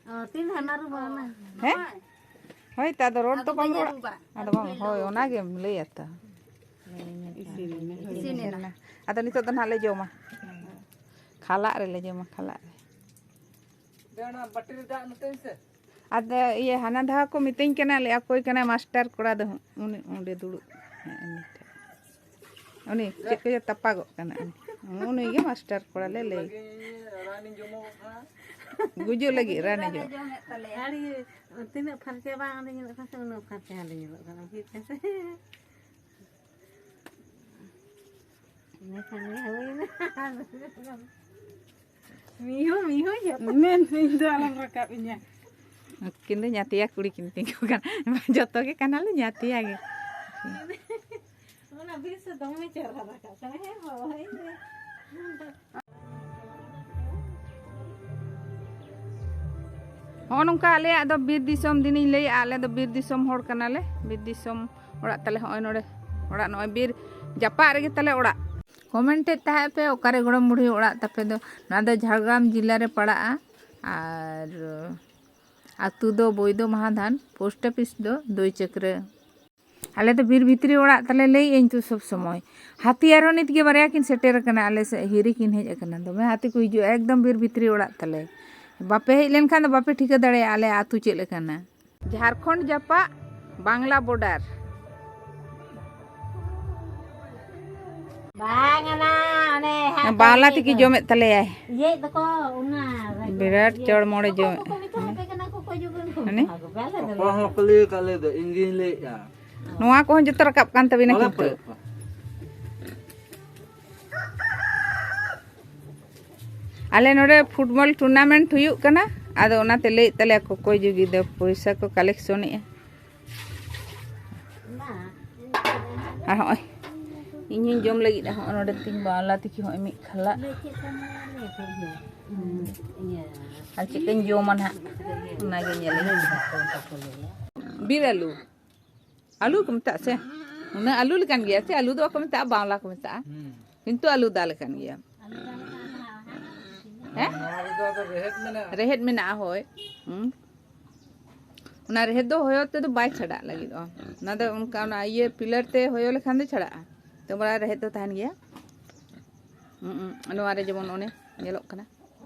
ᱚ, ᱛᱤᱱ ᱫᱷᱟᱣ ᱮᱢ ᱟᱹᱨᱩᱵᱟ ᱚᱱᱟ? ᱦᱮᱸ? ᱦᱳᱭ, ᱛᱚ ᱟᱫᱚ ᱨᱚᱲ ᱛᱚ ᱟᱫᱚ ᱵᱟᱢ ᱵᱟᱹᱧ ᱨᱚᱲᱟ᱾ ᱟᱹᱨᱩᱵᱟ᱾ ᱟᱫᱚ ᱵᱟᱢ, ᱦᱳᱭ, ᱚᱱᱟᱜᱮᱢ ᱞᱟᱹᱭᱟ ᱛᱚ᱾ ᱤᱥᱤᱱ ᱮᱱᱟ᱾ ᱟᱫᱚ ᱱᱤᱛᱚᱜ ᱫᱚ ᱱᱟᱦᱟᱜ ᱞᱮ ᱡᱚᱢᱟ᱾ ᱠᱷᱟᱞᱟᱜ ᱨᱮᱞᱮ ᱡᱚᱢᱟ, ᱠᱷᱟᱞᱟᱜ ᱨᱮ᱾ ᱫᱮ, ᱚᱱᱟ ᱵᱟᱹᱴᱤ ᱨᱮ ᱫᱟᱜ ᱱᱚᱛᱮᱧ ᱥᱮ᱾ ᱟᱫᱚ ᱤᱭᱟᱹ, ᱦᱟᱱᱟ ᱫᱷᱟᱣ ᱠᱚ ᱢᱤᱛᱟᱹᱧ ᱠᱟᱱᱟ, ᱞᱟᱹᱭ, ᱚᱠᱚᱭ ᱠᱟᱱᱟᱭ ᱢᱟᱥᱴᱟᱨ ᱠᱚᱲᱟ ᱫᱚ? ᱩᱱᱤ ᱚᱸᱰᱮ ᱫᱩᱲᱩᱵ᱾ ᱦᱮᱸ, ᱩᱱᱤ ᱴᱷᱮᱱ᱾ ᱩᱱᱤ ᱪᱮᱫ ᱠᱚᱪᱚ ᱛᱟᱯᱟᱜᱚᱜ ᱠᱟᱱᱟ᱾ ᱩᱱᱤ ᱜᱮ ᱢᱟᱥᱴᱟᱨ ᱠᱚᱲᱟ ᱞᱮ ᱞᱟᱹᱭ᱾ ᱨᱟᱱᱤᱧ ᱡᱚᱢᱚᱜ ᱠᱟᱱᱟ᱾ ᱜᱩᱡᱩᱜ ᱞᱟᱹᱜᱤᱫ ᱨᱟᱱᱮ ᱡᱚᱢ᱾ ᱟᱹᱰᱤ, ᱛᱤᱱᱟᱹᱜ ᱯᱷᱟᱨᱪᱟ ᱵᱟᱝ ᱞᱮ ᱧᱮᱞᱚᱜ ᱠᱟᱱ ᱥᱮ, ᱩᱱᱟᱹᱜ ᱯᱷᱟᱨᱪᱟ ᱞᱮ ᱧᱮᱞᱚᱜ ᱠᱟᱱᱟ, ᱵᱩᱡᱽ ᱫᱟᱢ ᱥᱮ? ᱤᱱᱟᱹ ᱠᱷᱟᱱ ᱜᱮ ᱦᱩᱭᱱᱟ᱾ ᱢᱤᱦᱩ, ᱢᱤᱦᱩ ᱡᱚᱛᱚ᱾ ᱢᱮᱱ, ᱤᱧ ᱫᱚ ᱟᱞᱚᱢ ᱨᱟᱠᱟᱵ ᱤᱧᱟ᱾ ᱩᱱᱠᱤᱱ ᱫᱚ ᱧᱟᱛᱤᱭᱟ ᱠᱩᱲᱤ ᱠᱤᱱ ᱛᱤᱸᱜᱩ ᱠᱟᱱᱟ᱾ ᱡᱚᱛᱚ ᱜᱮ ᱠᱟᱱᱟᱞᱮ ᱧᱟᱛᱤᱭᱟ ᱜᱮ᱾ ᱚᱱᱟ ᱵᱤᱨ ᱥᱮ ᱫᱚᱢᱮ ᱪᱮᱦᱨᱟ ᱨᱟᱠᱟᱵ ᱠᱟᱱᱟ᱾ ᱦᱮᱸ, ᱦᱳᱭ᱾ ᱦᱚᱸᱜᱼᱚ ᱱᱚᱝᱠᱟ ᱟᱞᱮᱭᱟᱜ ᱫᱚ ᱵᱤᱨ ᱫᱤᱥᱚᱢ, ᱫᱤᱱᱤᱧ ᱞᱟᱹᱭᱮᱜᱼᱟ, ᱟᱞᱮ ᱫᱚ ᱵᱤᱨ ᱫᱤᱥᱚᱢ ᱦᱚᱲ ᱠᱟᱱᱟᱞᱮ᱾ ᱵᱤᱨ ᱫᱤᱥᱚᱢ ᱚᱲᱟᱜ ᱛᱟᱞᱮ, ᱦᱚᱸᱜᱼᱚᱭ ᱱᱚᱰᱮ ᱚᱲᱟᱜ, ᱱᱚᱜᱼᱚᱭ ᱵᱤᱨ ᱡᱟᱯᱟᱜ ᱨᱮᱜᱮ ᱛᱟᱞᱮ ᱚᱲᱟᱜ᱾ ᱠᱚᱢᱮᱱᱴᱮᱫ ᱛᱟᱦᱮᱸᱫ ᱯᱮ, ᱚᱠᱟᱨᱮ ᱜᱚᱲᱚᱢ ᱵᱩᱲᱦᱤ ᱚᱲᱟᱜ ᱛᱟᱯᱮ ᱫᱚ? ᱱᱚᱣᱟ ᱫᱚ ᱡᱷᱟᱲᱜᱨᱟᱢ ᱡᱮᱞᱟ ᱨᱮ ᱯᱟᱲᱟᱜᱼᱟ᱾ ᱟᱨ ᱟᱹᱛᱩ ᱫᱚ ᱵᱳᱭᱫᱚ ᱢᱟᱦᱟᱫᱷᱟᱱ, ᱯᱳᱥᱴ ᱚᱯᱷᱤᱥ ᱫᱚ ᱫᱩᱭ ᱪᱟᱹᱠᱨᱟᱹ᱾ ᱟᱞᱮ ᱫᱚ ᱵᱤᱨ ᱵᱷᱤᱛᱨᱤ ᱚᱲᱟᱜ ᱛᱟᱞᱮ, ᱞᱟᱹᱭᱮᱫ ᱟᱹᱧ ᱛᱚ ᱥᱚᱵ ᱥᱚᱢᱚᱭ᱾ ᱦᱟᱹᱛᱤ ᱟᱨᱦᱚᱸ ᱱᱤᱛ ᱜᱮ ᱵᱟᱨᱭᱟ ᱠᱤᱱ ᱥᱮᱴᱮᱨ ᱟᱠᱟᱱᱟ, ᱟᱞᱮ ᱥᱮᱫ ᱦᱤᱨᱤ ᱠᱤᱱ ᱦᱮᱡ ᱟᱠᱟᱱᱟ᱾ ᱫᱚᱢᱮ ᱦᱟᱹᱛᱤ ᱠᱚ ᱦᱤᱡᱩᱜᱼᱟ, ᱮᱠᱫᱚᱢ ᱵᱤᱨ ᱵᱷᱤᱛᱨᱤ ᱚᱲᱟᱜ ᱛᱟᱞᱮ᱾ ᱵᱟᱯᱮ ᱦᱮᱡ ᱞᱮᱱᱠᱷᱟᱱ ᱫᱚ ᱵᱟᱯᱮ ᱴᱷᱤᱠᱟᱹ ᱫᱟᱲᱮᱭᱟᱜᱼᱟ ᱟᱞᱮ ᱟᱹᱛᱩ ᱪᱮᱫ ᱞᱮᱠᱟᱱᱟ᱾ ᱡᱷᱟᱲᱠᱷᱚᱸᱰ ᱡᱟᱯᱟᱜ ᱵᱟᱝᱞᱟ ᱵᱚᱰᱟᱨ᱾ ᱵᱟᱝ ᱟᱱᱟ, ᱚᱱᱮ ᱦᱟᱸᱜ ᱵᱟᱣᱞᱟ ᱤᱭᱟᱹ ᱛᱤᱠᱤ ᱫᱚ᱾ ᱡᱚᱢᱮᱫ ᱛᱟᱞᱮᱭᱟᱭ᱾ ᱤᱭᱟᱹᱭᱮᱫ ᱫᱚᱠᱚ ᱚᱱᱟ ᱵᱤᱨᱟᱴ ᱤᱭᱟᱹ᱾ ᱪᱚᱲ ᱢᱚᱲᱮ ᱚᱠᱚᱭ ᱡᱚᱢᱮᱫ ᱠᱚᱠᱚ ᱢᱮᱛᱟ ᱛᱟᱞᱮ᱾ ᱦᱟᱯᱮ ᱠᱟᱱᱟ ᱠᱚ, ᱚᱠᱚᱭ ᱡᱚᱢᱮᱫ ᱠᱚ ᱦᱟᱱᱮ? ᱢᱮᱛᱟ ᱠᱚ ᱯᱮ, ᱟᱞᱮ ᱫᱚ ᱚᱠᱚᱭ ᱦᱚᱸ ᱵᱟᱞᱮ ᱠᱟᱞᱮ ᱫᱚ, ᱤᱧ ᱜᱤᱧ ᱞᱟᱹᱭᱮᱫᱼᱟ᱾ ᱱᱚᱣᱟ ᱠᱚᱦᱚᱸ ᱡᱚᱛᱚ ᱨᱟᱠᱟᱵ ᱠᱟᱱ ᱛᱟᱵᱤᱱᱟ ᱵᱟᱞᱮ ᱠᱤᱱᱛᱩ᱾ ᱯᱟᱹᱭ ᱠᱚᱣᱟ᱾ ᱟᱞᱮ ᱱᱚᱰᱮ ᱯᱷᱩᱴᱵᱚᱞ ᱴᱩᱨᱱᱟᱢᱮᱱᱴ ᱦᱩᱭᱩᱜ ᱠᱟᱱᱟ, ᱟᱫᱚ ᱚᱱᱟᱛᱮ ᱞᱟᱹᱭᱮᱫ ᱛᱟᱞᱮᱭᱟ ᱠᱚᱠᱚᱭ ᱡᱩᱜᱤ ᱫᱚ ᱯᱚᱭᱥᱟ ᱠᱚ ᱠᱟᱞᱮᱠᱥᱚᱱᱮᱜᱼᱟ᱾ ᱟᱨ ᱦᱚᱸᱜᱼᱚᱭ ᱤᱧ ᱦᱚᱸᱧ ᱡᱚᱢ ᱞᱟᱹᱜᱤᱫ᱾ ᱦᱚᱸᱜᱼᱚᱭ ᱱᱚᱰᱮ ᱛᱤᱧ ᱵᱟᱣᱞᱟ ᱛᱤᱠᱤ ᱦᱚᱸᱜᱼᱚᱭ ᱢᱤᱫ ᱠᱷᱟᱞᱟᱜ᱾ ᱦᱩᱸ, ᱤᱭᱟᱹ᱾ ᱟᱨ ᱪᱮᱫ ᱠᱚᱧ ᱡᱚᱢᱟ ᱱᱟᱦᱟᱜ, ᱚᱱᱟᱜᱮ ᱧᱮᱞ ᱤᱧ᱾ ᱵᱤᱨ ᱟᱹᱞᱩ, ᱟᱹᱞᱩ ᱠᱚ ᱢᱮᱛᱟᱜᱼᱟ ᱥᱮ? ᱚᱱᱟ ᱟᱹᱞᱩ ᱞᱮᱠᱟᱱ ᱜᱮᱭᱟ ᱥᱮ? ᱟᱹᱞᱩ ᱫᱚ ᱵᱟᱠᱚ ᱢᱮᱛᱟᱜᱼᱟ, ᱵᱟᱣᱞᱟ ᱠᱚ ᱢᱮᱛᱟᱜᱼᱟ᱾ ᱦᱩᱸ᱾ ᱠᱤᱱᱛᱩ ᱟᱹᱞᱩ ᱫᱟᱞ ᱟᱠᱟᱱ ᱜᱮᱭᱟ᱾ ᱦᱮᱸ? ᱱᱚᱣᱟ ᱨᱮᱫᱚ ᱟᱫᱚ ᱨᱮᱦᱮᱫ ᱢᱮᱱᱟᱜᱼᱟ᱾ ᱨᱮᱦᱮᱫ ᱢᱮᱱᱟᱜᱼᱟ, ᱦᱳᱭ᱾ ᱦᱩᱸ᱾ ᱚᱱᱟ ᱨᱮᱦᱮᱫ ᱫᱚ ᱦᱚᱭᱚ ᱛᱮᱫᱚ ᱵᱟᱭ ᱪᱷᱟᱰᱟᱜ ᱞᱟᱹᱜᱤᱫᱚᱜᱼᱟ᱾ ᱚᱱᱟ ᱫᱚ ᱚᱱᱠᱟ ᱚᱱᱟ ᱤᱭᱟᱹ ᱯᱤᱞᱟᱨ ᱛᱮ ᱦᱚᱭᱚ ᱞᱮᱠᱷᱟᱱ ᱫᱚ ᱪᱷᱟᱰᱟᱜᱼᱟ᱾ ᱛᱚ ᱵᱟᱲᱟ ᱨᱮᱦᱮᱫ ᱫᱚ ᱛᱟᱦᱮᱱ ᱜᱮᱭᱟ᱾ ᱦᱩᱸ, ᱦᱩᱸ᱾ ᱱᱚᱣᱟ ᱨᱮ ᱡᱮᱢᱚᱱ ᱚᱱᱮ ᱧᱮᱞᱚᱜ ᱠᱟᱱᱟ᱾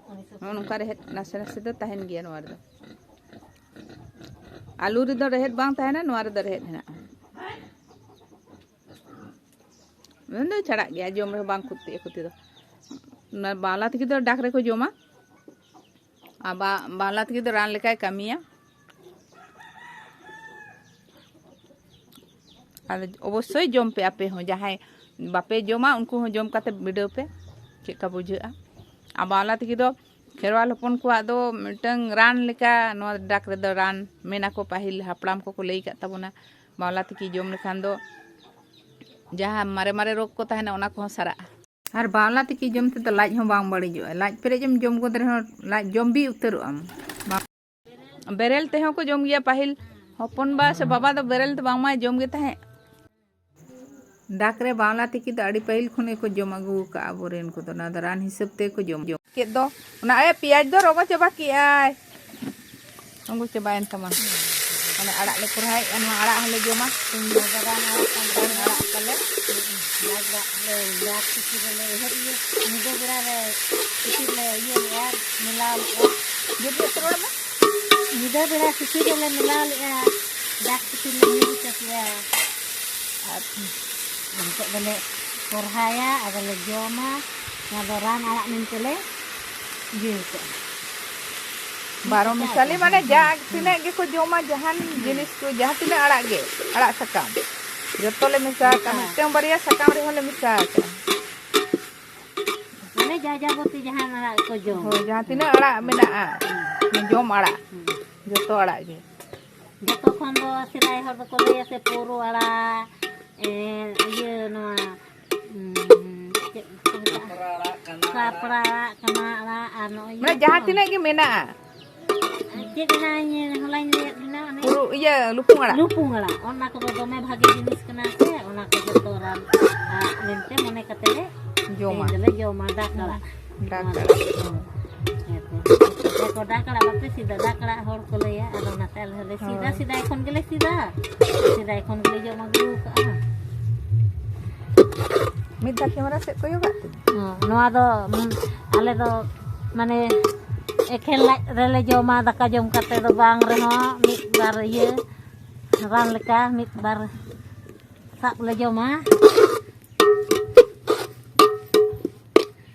ᱱᱚᱜᱼᱚ ᱱᱚᱝᱠᱟ ᱨᱮᱦᱮᱫ ᱱᱟᱥᱮ ᱱᱟᱥᱮ ᱫᱚ ᱛᱟᱦᱮᱱ ᱜᱮᱭᱟ ᱱᱚᱣᱟ ᱨᱮᱫᱚ᱾ ᱟᱹᱞᱩ ᱨᱮᱫᱚ ᱨᱮᱦᱮᱫ ᱵᱟᱝ ᱛᱟᱦᱮᱱᱟ, ᱱᱚᱣᱟ ᱨᱮᱫᱚ ᱨᱮᱦᱮᱫ ᱦᱮᱱᱟᱜᱼᱟ᱾ ᱚᱱᱟ ᱫᱚ ᱪᱷᱟᱲᱟᱜ ᱜᱮᱭᱟ, ᱡᱚᱢ ᱨᱮᱦᱚᱸ ᱵᱟᱝ ᱠᱷᱚᱛᱤᱜᱼᱟ, ᱠᱷᱚᱛᱤ ᱫᱚ᱾ ᱚᱱᱟ ᱵᱟᱣᱞᱟ ᱛᱤᱠᱤ ᱫᱚ ᱰᱟᱠ ᱨᱮᱠᱚ ᱡᱚᱢᱟ᱾ ᱟᱨ ᱵᱟ-, ᱵᱟᱣᱞᱟ ᱛᱤᱠᱤ ᱫᱚ ᱨᱟᱱ ᱞᱮᱠᱟᱭ ᱠᱟᱹᱢᱤᱭᱟ᱾ ᱟᱫᱚ ᱚᱵᱚᱥᱥᱳᱭ ᱡᱚᱢ ᱯᱮ ᱟᱯᱮ ᱦᱚᱸ, ᱡᱟᱦᱟᱸᱭ ᱵᱟᱯᱮ ᱡᱚᱢᱟ ᱩᱱᱠᱩ ᱦᱚᱸ ᱡᱚᱢ ᱠᱟᱛᱮ ᱵᱤᱰᱟᱹᱣ ᱯᱮ ᱪᱮᱫ ᱞᱮᱠᱟ ᱵᱩᱡᱷᱟᱹᱜᱼᱟ᱾ ᱟᱨ ᱵᱟᱣᱞᱟ ᱛᱤᱠᱤ ᱫᱚ ᱠᱷᱮᱨᱣᱟᱞ ᱦᱚᱯᱚᱱ ᱠᱚᱣᱟᱜ ᱫᱚ ᱢᱤᱫᱴᱟᱝ ᱨᱟᱱ ᱞᱮᱠᱟ, ᱱᱚᱣᱟ ᱰᱟᱠ ᱨᱮᱫᱚ ᱨᱟᱱ ᱢᱮᱱᱟᱠᱚ, ᱯᱟᱹᱦᱤᱞ ᱦᱟᱯᱲᱟᱢ ᱠᱚᱠᱚ ᱞᱟᱹᱭ ᱟᱠᱟᱫ ᱛᱟᱵᱚᱱᱟ᱾ ᱵᱟᱣᱞᱟ ᱛᱤᱠᱤ ᱡᱚᱢ ᱞᱮᱠᱷᱟᱱ ᱫᱚ ᱡᱟᱦᱟᱸ ᱢᱟᱨᱮ ᱢᱟᱨᱮ ᱨᱳᱜᱽ ᱠᱚ ᱛᱟᱦᱮᱱᱟ, ᱚᱱᱟ ᱠᱚᱦᱚᱸ ᱥᱟᱨᱟᱜᱼᱟ᱾ ᱟᱨ ᱵᱟᱣᱞᱟ ᱛᱤᱠᱤ ᱡᱚᱢ ᱛᱮᱫᱚ ᱞᱟᱡ ᱦᱚᱸ ᱵᱟᱝ ᱵᱟᱹᱲᱤᱡᱚᱜᱼᱟ᱾ ᱞᱟᱡ ᱯᱮᱨᱮᱡ ᱮᱢ ᱡᱚᱢ ᱜᱚᱫ ᱨᱮᱦᱚᱸ ᱞᱟᱡ ᱡᱚᱢ ᱵᱤ ᱩᱛᱟᱹᱨᱚᱜ ᱟᱢ᱾ ᱵᱮᱨᱮᱞ ᱛᱮᱦᱚᱸ ᱠᱚ ᱡᱚᱢ ᱜᱮᱭᱟ ᱯᱟᱹᱦᱤᱞ᱾ ᱦᱚᱯᱚᱱ ᱵᱟ ᱥᱮ ᱵᱟᱵᱟ ᱫᱚ ᱵᱮᱨᱮᱞ ᱫᱚ ᱵᱟᱝᱢᱟᱭ ᱡᱚᱢ ᱜᱮ ᱛᱟᱦᱮᱸᱫ᱾ ᱰᱟᱠ ᱨᱮ ᱵᱟᱣᱞᱟ ᱛᱤᱠᱤ ᱫᱚ ᱟᱹᱰᱤ ᱯᱟᱹᱦᱤᱞ ᱠᱷᱚᱱ ᱜᱮᱠᱚ ᱡᱚᱢ ᱟᱹᱜᱩ ᱟᱠᱟᱫᱼᱟ ᱟᱵᱚᱨᱮᱱ ᱠᱚᱫᱚ᱾ ᱚᱱᱟ ᱫᱚ ᱨᱟᱱ ᱦᱤᱥᱟᱹᱵ ᱛᱮᱠᱚ ᱡᱚᱢ, ᱡᱚᱢ ᱠᱮᱫ ᱫᱚ᱾ ᱚᱱᱟ ᱟᱭ ᱯᱮᱸᱭᱟᱡᱽ ᱫᱚ ᱨᱚᱸᱜᱚ ᱪᱟᱵᱟ ᱠᱮᱜᱼᱟᱭ᱾ ᱨᱚᱸᱜᱚ ᱪᱟᱵᱟᱭᱮᱱ ᱛᱟᱢᱟ᱾ ᱢᱟᱱᱮ ᱟᱲᱟᱜ ᱞᱮ ᱠᱚᱨᱦᱟᱭᱮᱫᱼᱟ, ᱱᱚᱣᱟ ᱟᱲᱟᱜ ᱦᱚᱸᱞᱮ ᱡᱚᱢᱟ᱾ ᱛᱮᱦᱮᱧ ᱫᱚ ᱨᱟᱱ ᱟᱲᱟᱜ ᱠᱟᱱ ᱛᱟᱞᱮ᱾ ᱟᱲᱟᱜ ᱛᱟᱞᱮ᱾ ᱰᱟᱠ ᱨᱮ, ᱰᱟᱠ ᱛᱤᱠᱤ ᱨᱮᱞᱮ ᱮᱦᱚᱵ ᱜᱮ᱾ ᱧᱤᱫᱟᱹ ᱵᱮᱲᱟ ᱨᱮ ᱛᱤᱠᱤ ᱞᱮ ᱤᱭᱟᱹ ᱞᱮᱜᱼᱟ, ᱢᱮᱞᱟᱣ ᱞᱮᱜᱼᱟ᱾ ᱡᱩᱫᱤ ᱨᱚᱲ ᱢᱮ᱾ ᱧᱤᱫᱟᱹ ᱵᱮᱲᱟ ᱥᱤᱥᱤ ᱨᱮᱞᱮ ᱢᱮᱞᱟᱣ ᱞᱮᱜᱼᱟ, ᱰᱟᱠ ᱥᱤᱥᱤ ᱞᱮ ᱧᱩ ᱦᱚᱪᱚ ᱠᱮᱜᱼᱟ᱾ ᱟᱨ ᱱᱤᱛᱚᱜ ᱫᱚᱞᱮ ᱠᱚᱨᱦᱟᱭᱟ, ᱟᱫᱚᱞᱮ ᱡᱚᱢᱟ᱾ ᱱᱚᱣᱟ ᱫᱚ ᱨᱟᱱ ᱟᱲᱟᱜ ᱢᱮᱱᱛᱮ ᱞᱮ ᱤᱭᱟᱹ ᱠᱟᱜᱼᱟ᱾ ᱵᱟᱨᱚ ᱢᱮᱥᱟᱞᱤ ᱢᱟᱱᱮ ᱡᱟ ᱛᱤᱱᱟᱹᱜ ᱜᱮᱠᱚ ᱡᱚᱢᱟ, ᱡᱟᱦᱟᱱ ᱡᱤᱱᱤᱥ ᱠᱚ, ᱡᱟᱦᱟᱸ ᱛᱤᱱᱟᱹᱜ ᱟᱲᱟᱜ ᱜᱮ, ᱟᱲᱟᱜ ᱥᱟᱠᱟᱢ, ᱡᱚᱛᱚ ᱞᱮ ᱢᱮᱥᱟ ᱟᱠᱟᱜᱼᱟ᱾ ᱢᱮᱥᱟ᱾ ᱢᱤᱫᱴᱟᱝ ᱵᱟᱨᱭᱟ ᱥᱟᱠᱟᱢ ᱨᱮᱦᱚᱸ ᱞᱮ ᱢᱮᱥᱟ ᱟᱠᱟᱜᱼᱟ᱾ ᱢᱟᱱᱮ ᱡᱟ ᱡᱟᱵᱚᱛᱤ ᱡᱟᱦᱟᱱ ᱟᱲᱟᱜ ᱠᱚ ᱡᱚᱢ᱾ ᱦᱳᱭ, ᱡᱟᱦᱟᱸ ᱛᱤᱱᱟᱹᱜ ᱟᱲᱟᱜ ᱢᱮᱱᱟᱜᱼᱟ, ᱦᱩᱸ᱾ ᱡᱚᱢ ᱟᱲᱟᱜ, ᱦᱩᱸ᱾ ᱡᱚᱛᱚ ᱟᱲᱟᱜ ᱜᱮ᱾ ᱡᱚᱛᱚ ᱠᱷᱚᱱ ᱫᱚ ᱥᱮᱫᱟᱭ ᱦᱚᱲ ᱫᱚᱠᱚ ᱞᱟᱹᱭᱟ ᱥᱮ ᱯᱳᱨᱳ ᱟᱲᱟᱜ, ᱮ, ᱤᱭᱟᱹ, ᱱᱚᱣᱟ, ᱩᱸ, ᱪᱮᱫ ᱠᱚ ᱢᱮᱛᱟᱜᱼᱟ? ᱠᱟᱯᱲᱟ ᱟᱲᱟᱜ, ᱠᱟᱱᱟ ᱟᱲᱟᱜ᱾ ᱠᱟᱯᱲᱟ ᱟᱲᱟᱜ, ᱠᱟᱱᱟ ᱟᱲᱟᱜ, ᱟᱨ ᱱᱚᱜᱼᱚᱭ ᱢᱟᱱᱮ ᱤᱭᱟᱹ ᱡᱟᱦᱟᱸ ᱠᱚ᱾ ᱛᱤᱱᱟᱹᱜ ᱜᱮ ᱢᱮᱱᱟᱜᱼᱟ᱾ ᱪᱮᱫ ᱚᱱᱟ ᱤᱭᱟᱹ ᱦᱚᱞᱟᱧ ᱞᱟᱹᱭᱟᱫ ᱵᱤᱱᱟ, ᱚᱱᱮ ᱯᱩᱨᱩ-, ᱤᱭᱟᱹ, ᱞᱩᱯᱩᱝ ᱟᱲᱟᱜ᱾ ᱞᱩᱯᱩᱝ ᱟᱲᱟᱜ, ᱚᱱᱟ ᱠᱚᱫᱚ ᱫᱚᱢᱮ ᱵᱷᱟᱜᱮ ᱡᱤᱱᱤᱥ ᱠᱟᱱᱟ ᱥᱮ, ᱚᱱᱟ ᱠᱚ ᱡᱚᱛᱚ ᱨᱟᱱ ᱟᱲᱟᱜ ᱢᱮᱱᱛᱮ ᱢᱚᱱᱮ ᱠᱟᱛᱮ ᱞᱮ ᱡᱚᱢᱟ᱾ ᱛᱮᱦᱮᱧ ᱫᱚᱞᱮ ᱡᱚᱢᱟ ᱰᱟᱠ ᱟᱲᱟᱜ᱾ ᱰᱟᱠ ᱱᱚᱣᱟ ᱟᱲᱟᱜ᱾ ᱫᱚ, ᱦᱮᱸ᱾ ᱦᱮᱸ ᱛᱚ᱾ ᱟᱯᱮ ᱠᱚ ᱰᱟᱠ ᱟᱲᱟᱜ ᱵᱟᱯᱮ ᱥᱤᱫᱟ? ᱰᱟᱠ ᱟᱲᱟᱜ ᱦᱚᱲ ᱠᱚ ᱞᱟᱹᱭᱟ, ᱟᱫᱚ ᱚᱱᱟᱛᱮ ᱟᱞᱮ ᱦᱚᱸᱞᱮ ᱥᱤᱫᱟ, ᱦᱳᱭ᱾ ᱥᱮᱫᱟᱭ ᱠᱷᱚᱱ ᱜᱮᱞᱮ ᱥᱤᱫᱟ, ᱥᱮᱫᱟᱭ ᱠᱷᱚᱱ ᱜᱮᱞᱮ ᱡᱚᱢ ᱟᱹᱜᱩ ᱟᱠᱟᱫᱼᱟ᱾ ᱢᱤᱫ ᱫᱷᱟᱣ ᱠᱮᱢᱮᱨᱟ ᱥᱮᱫ ᱠᱚᱭᱚᱜᱟᱜ ᱛᱮ᱾ ᱦᱚᱸ, ᱱᱚᱣᱟ ᱫᱚ, ᱩᱸ, ᱟᱞᱮ ᱫᱚ, ᱢᱟᱱᱮ, ᱮᱠᱷᱮᱱ ᱞᱟᱡ ᱨᱮᱞᱮ ᱡᱚᱢᱟ, ᱫᱟᱠᱟ ᱡᱚᱢ ᱠᱟᱛᱮ ᱫᱚ ᱵᱟᱝ ᱨᱮᱦᱚᱸ, ᱢᱤᱫ ᱵᱟᱨ ᱤᱭᱟᱹ, ᱨᱟᱱ ᱞᱮᱠᱟ, ᱢᱤᱫ ᱵᱟᱨ ᱥᱟᱵ ᱞᱮ ᱡᱚᱢᱟ᱾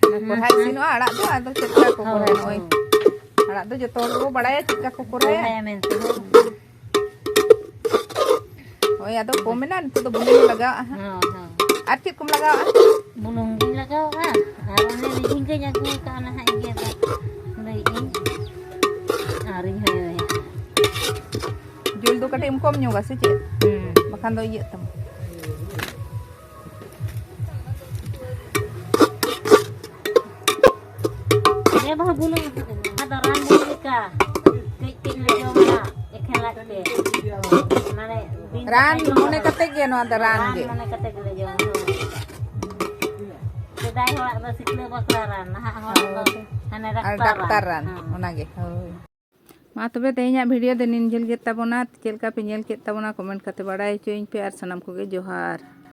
ᱚᱱᱟ ᱠᱚᱨᱦᱟ ᱦᱮᱸ, ᱦᱮᱸ᱾ ᱤᱥᱤᱱᱚᱜᱼᱟ, ᱟᱲᱟᱜ ᱫᱚ ᱟᱫᱚ ᱪᱮᱫ ᱞᱮᱠᱟ ᱠᱚ ᱦᱳᱭ, ᱠᱚᱨᱦᱟᱭᱟ? ᱱᱚᱜᱼᱚᱭ ᱦᱳᱭ᱾ ᱟᱲᱟᱜ ᱫᱚ ᱡᱚᱛᱚ ᱦᱚᱲ ᱜᱮᱵᱚ ᱵᱟᱲᱟᱭᱟ ᱪᱮᱫ ᱞᱮᱠᱟ ᱠᱚ ᱠᱚᱨᱦᱟᱭᱟ᱾ ᱠᱚᱨᱦᱟᱭᱟ ᱢᱮᱱᱛᱮ, ᱦᱳᱭ᱾ ᱦᱳᱭ, ᱟᱫᱚ ᱠᱚᱢ ᱮᱱᱟ, ᱱᱤᱛᱚᱜ ᱫᱚ ᱵᱩᱞᱩᱝ ᱞᱟᱜᱟᱣᱟᱜᱼᱟ ᱦᱟᱸᱜ᱾ ᱦᱚᱸ, ᱦᱚᱸ᱾ ᱟᱨ ᱪᱮᱫ ᱠᱚᱢ ᱞᱟᱜᱟᱣᱟᱜᱼᱟ? ᱵᱩᱞᱩᱝ ᱜᱤᱧ ᱞᱟᱜᱟᱣᱟᱜᱼᱟ, ᱟᱨ ᱚᱱᱮ ᱡᱷᱤᱸᱜᱟᱹᱧ ᱟᱹᱜᱩ ᱟᱠᱟᱫᱼᱟ, ᱱᱟᱦᱟᱜ ᱤᱧ ᱜᱮᱫᱟ, ᱞᱟᱹᱭᱮᱫ ᱟᱹᱧ᱾ ᱟᱨᱤᱧ ᱦᱚᱭᱚᱭᱟ᱾ ᱡᱩᱞ ᱫᱚ ᱠᱟᱹᱴᱤᱡ ᱮᱢ ᱠᱚᱢ ᱧᱚᱜᱟ ᱥᱮ ᱪᱮᱫ? ᱦᱩᱸ᱾ ᱵᱟᱠᱷᱟᱱ ᱫᱚ ᱤᱭᱟᱹᱜ ᱛᱟᱢᱟ᱾ ᱦᱮᱸ ᱵᱟᱹᱦᱩ, ᱵᱩᱞᱩᱝ, ᱚᱱᱟ ᱫᱚ ᱨᱟᱱ ᱵᱩᱞᱩᱝ ᱞᱮᱠᱟ᱾ ᱠᱟᱹᱡ ᱠᱟᱹᱡ ᱞᱮ ᱡᱚᱢᱟ, ᱮᱠᱷᱮᱱ ᱞᱟᱡ ᱛᱮ᱾ ᱢᱟᱱᱮ, ᱫᱤᱱ ᱨᱟᱱ ᱫᱟᱠᱟᱭ ᱡᱚᱢ ᱢᱚᱱᱮ ᱠᱟᱛᱮ᱾ ᱠᱟᱛᱮ ᱜᱮ ᱱᱚᱣᱟ ᱫᱚ ᱨᱟᱱ ᱨᱟᱱ ᱜᱮ᱾ ᱢᱚᱱᱮ ᱠᱟᱛᱮ ᱜᱮᱞᱮ ᱡᱚᱢᱟ᱾ ᱥᱮᱫᱟᱭ ᱦᱚᱲᱟᱜ ᱫᱚ ᱥᱤᱠᱲᱟᱹ ᱵᱟᱠᱲᱟ ᱨᱟᱱ, ᱱᱟᱦᱟᱜ ᱦᱚᱲ ᱫᱚ ᱦᱳᱭ᱾ ᱦᱟᱱᱮ ᱟᱨ ᱰᱟᱠᱛᱟᱨ ᱰᱟᱠᱛᱟᱨ ᱨᱟᱱ᱾ ᱨᱟᱱ, ᱦᱮᱸ᱾ ᱚᱱᱟᱜᱮ, ᱦᱳᱭ᱾ ᱢᱟ ᱛᱚᱵᱮ ᱛᱮᱦᱮᱧᱟᱜ ᱵᱷᱤᱰᱤᱭᱳ ᱫᱚ ᱱᱤᱱ ᱡᱷᱟᱹᱞ ᱜᱮ ᱛᱟᱵᱚᱱᱟ᱾ ᱪᱮᱫ ᱞᱮᱠᱟ ᱯᱮ ᱧᱮᱞ ᱠᱮᱫ ᱛᱟᱵᱚᱱᱟ, ᱠᱚᱢᱮᱱᱴ ᱠᱟᱛᱮ ᱵᱟᱲᱟᱭ ᱦᱚᱪᱚᱭᱟᱹᱧ ᱯᱮ᱾ ᱟᱨ ᱥᱟᱱᱟᱢ ᱠᱚᱜᱮ ᱡᱚᱦᱟᱨ᱾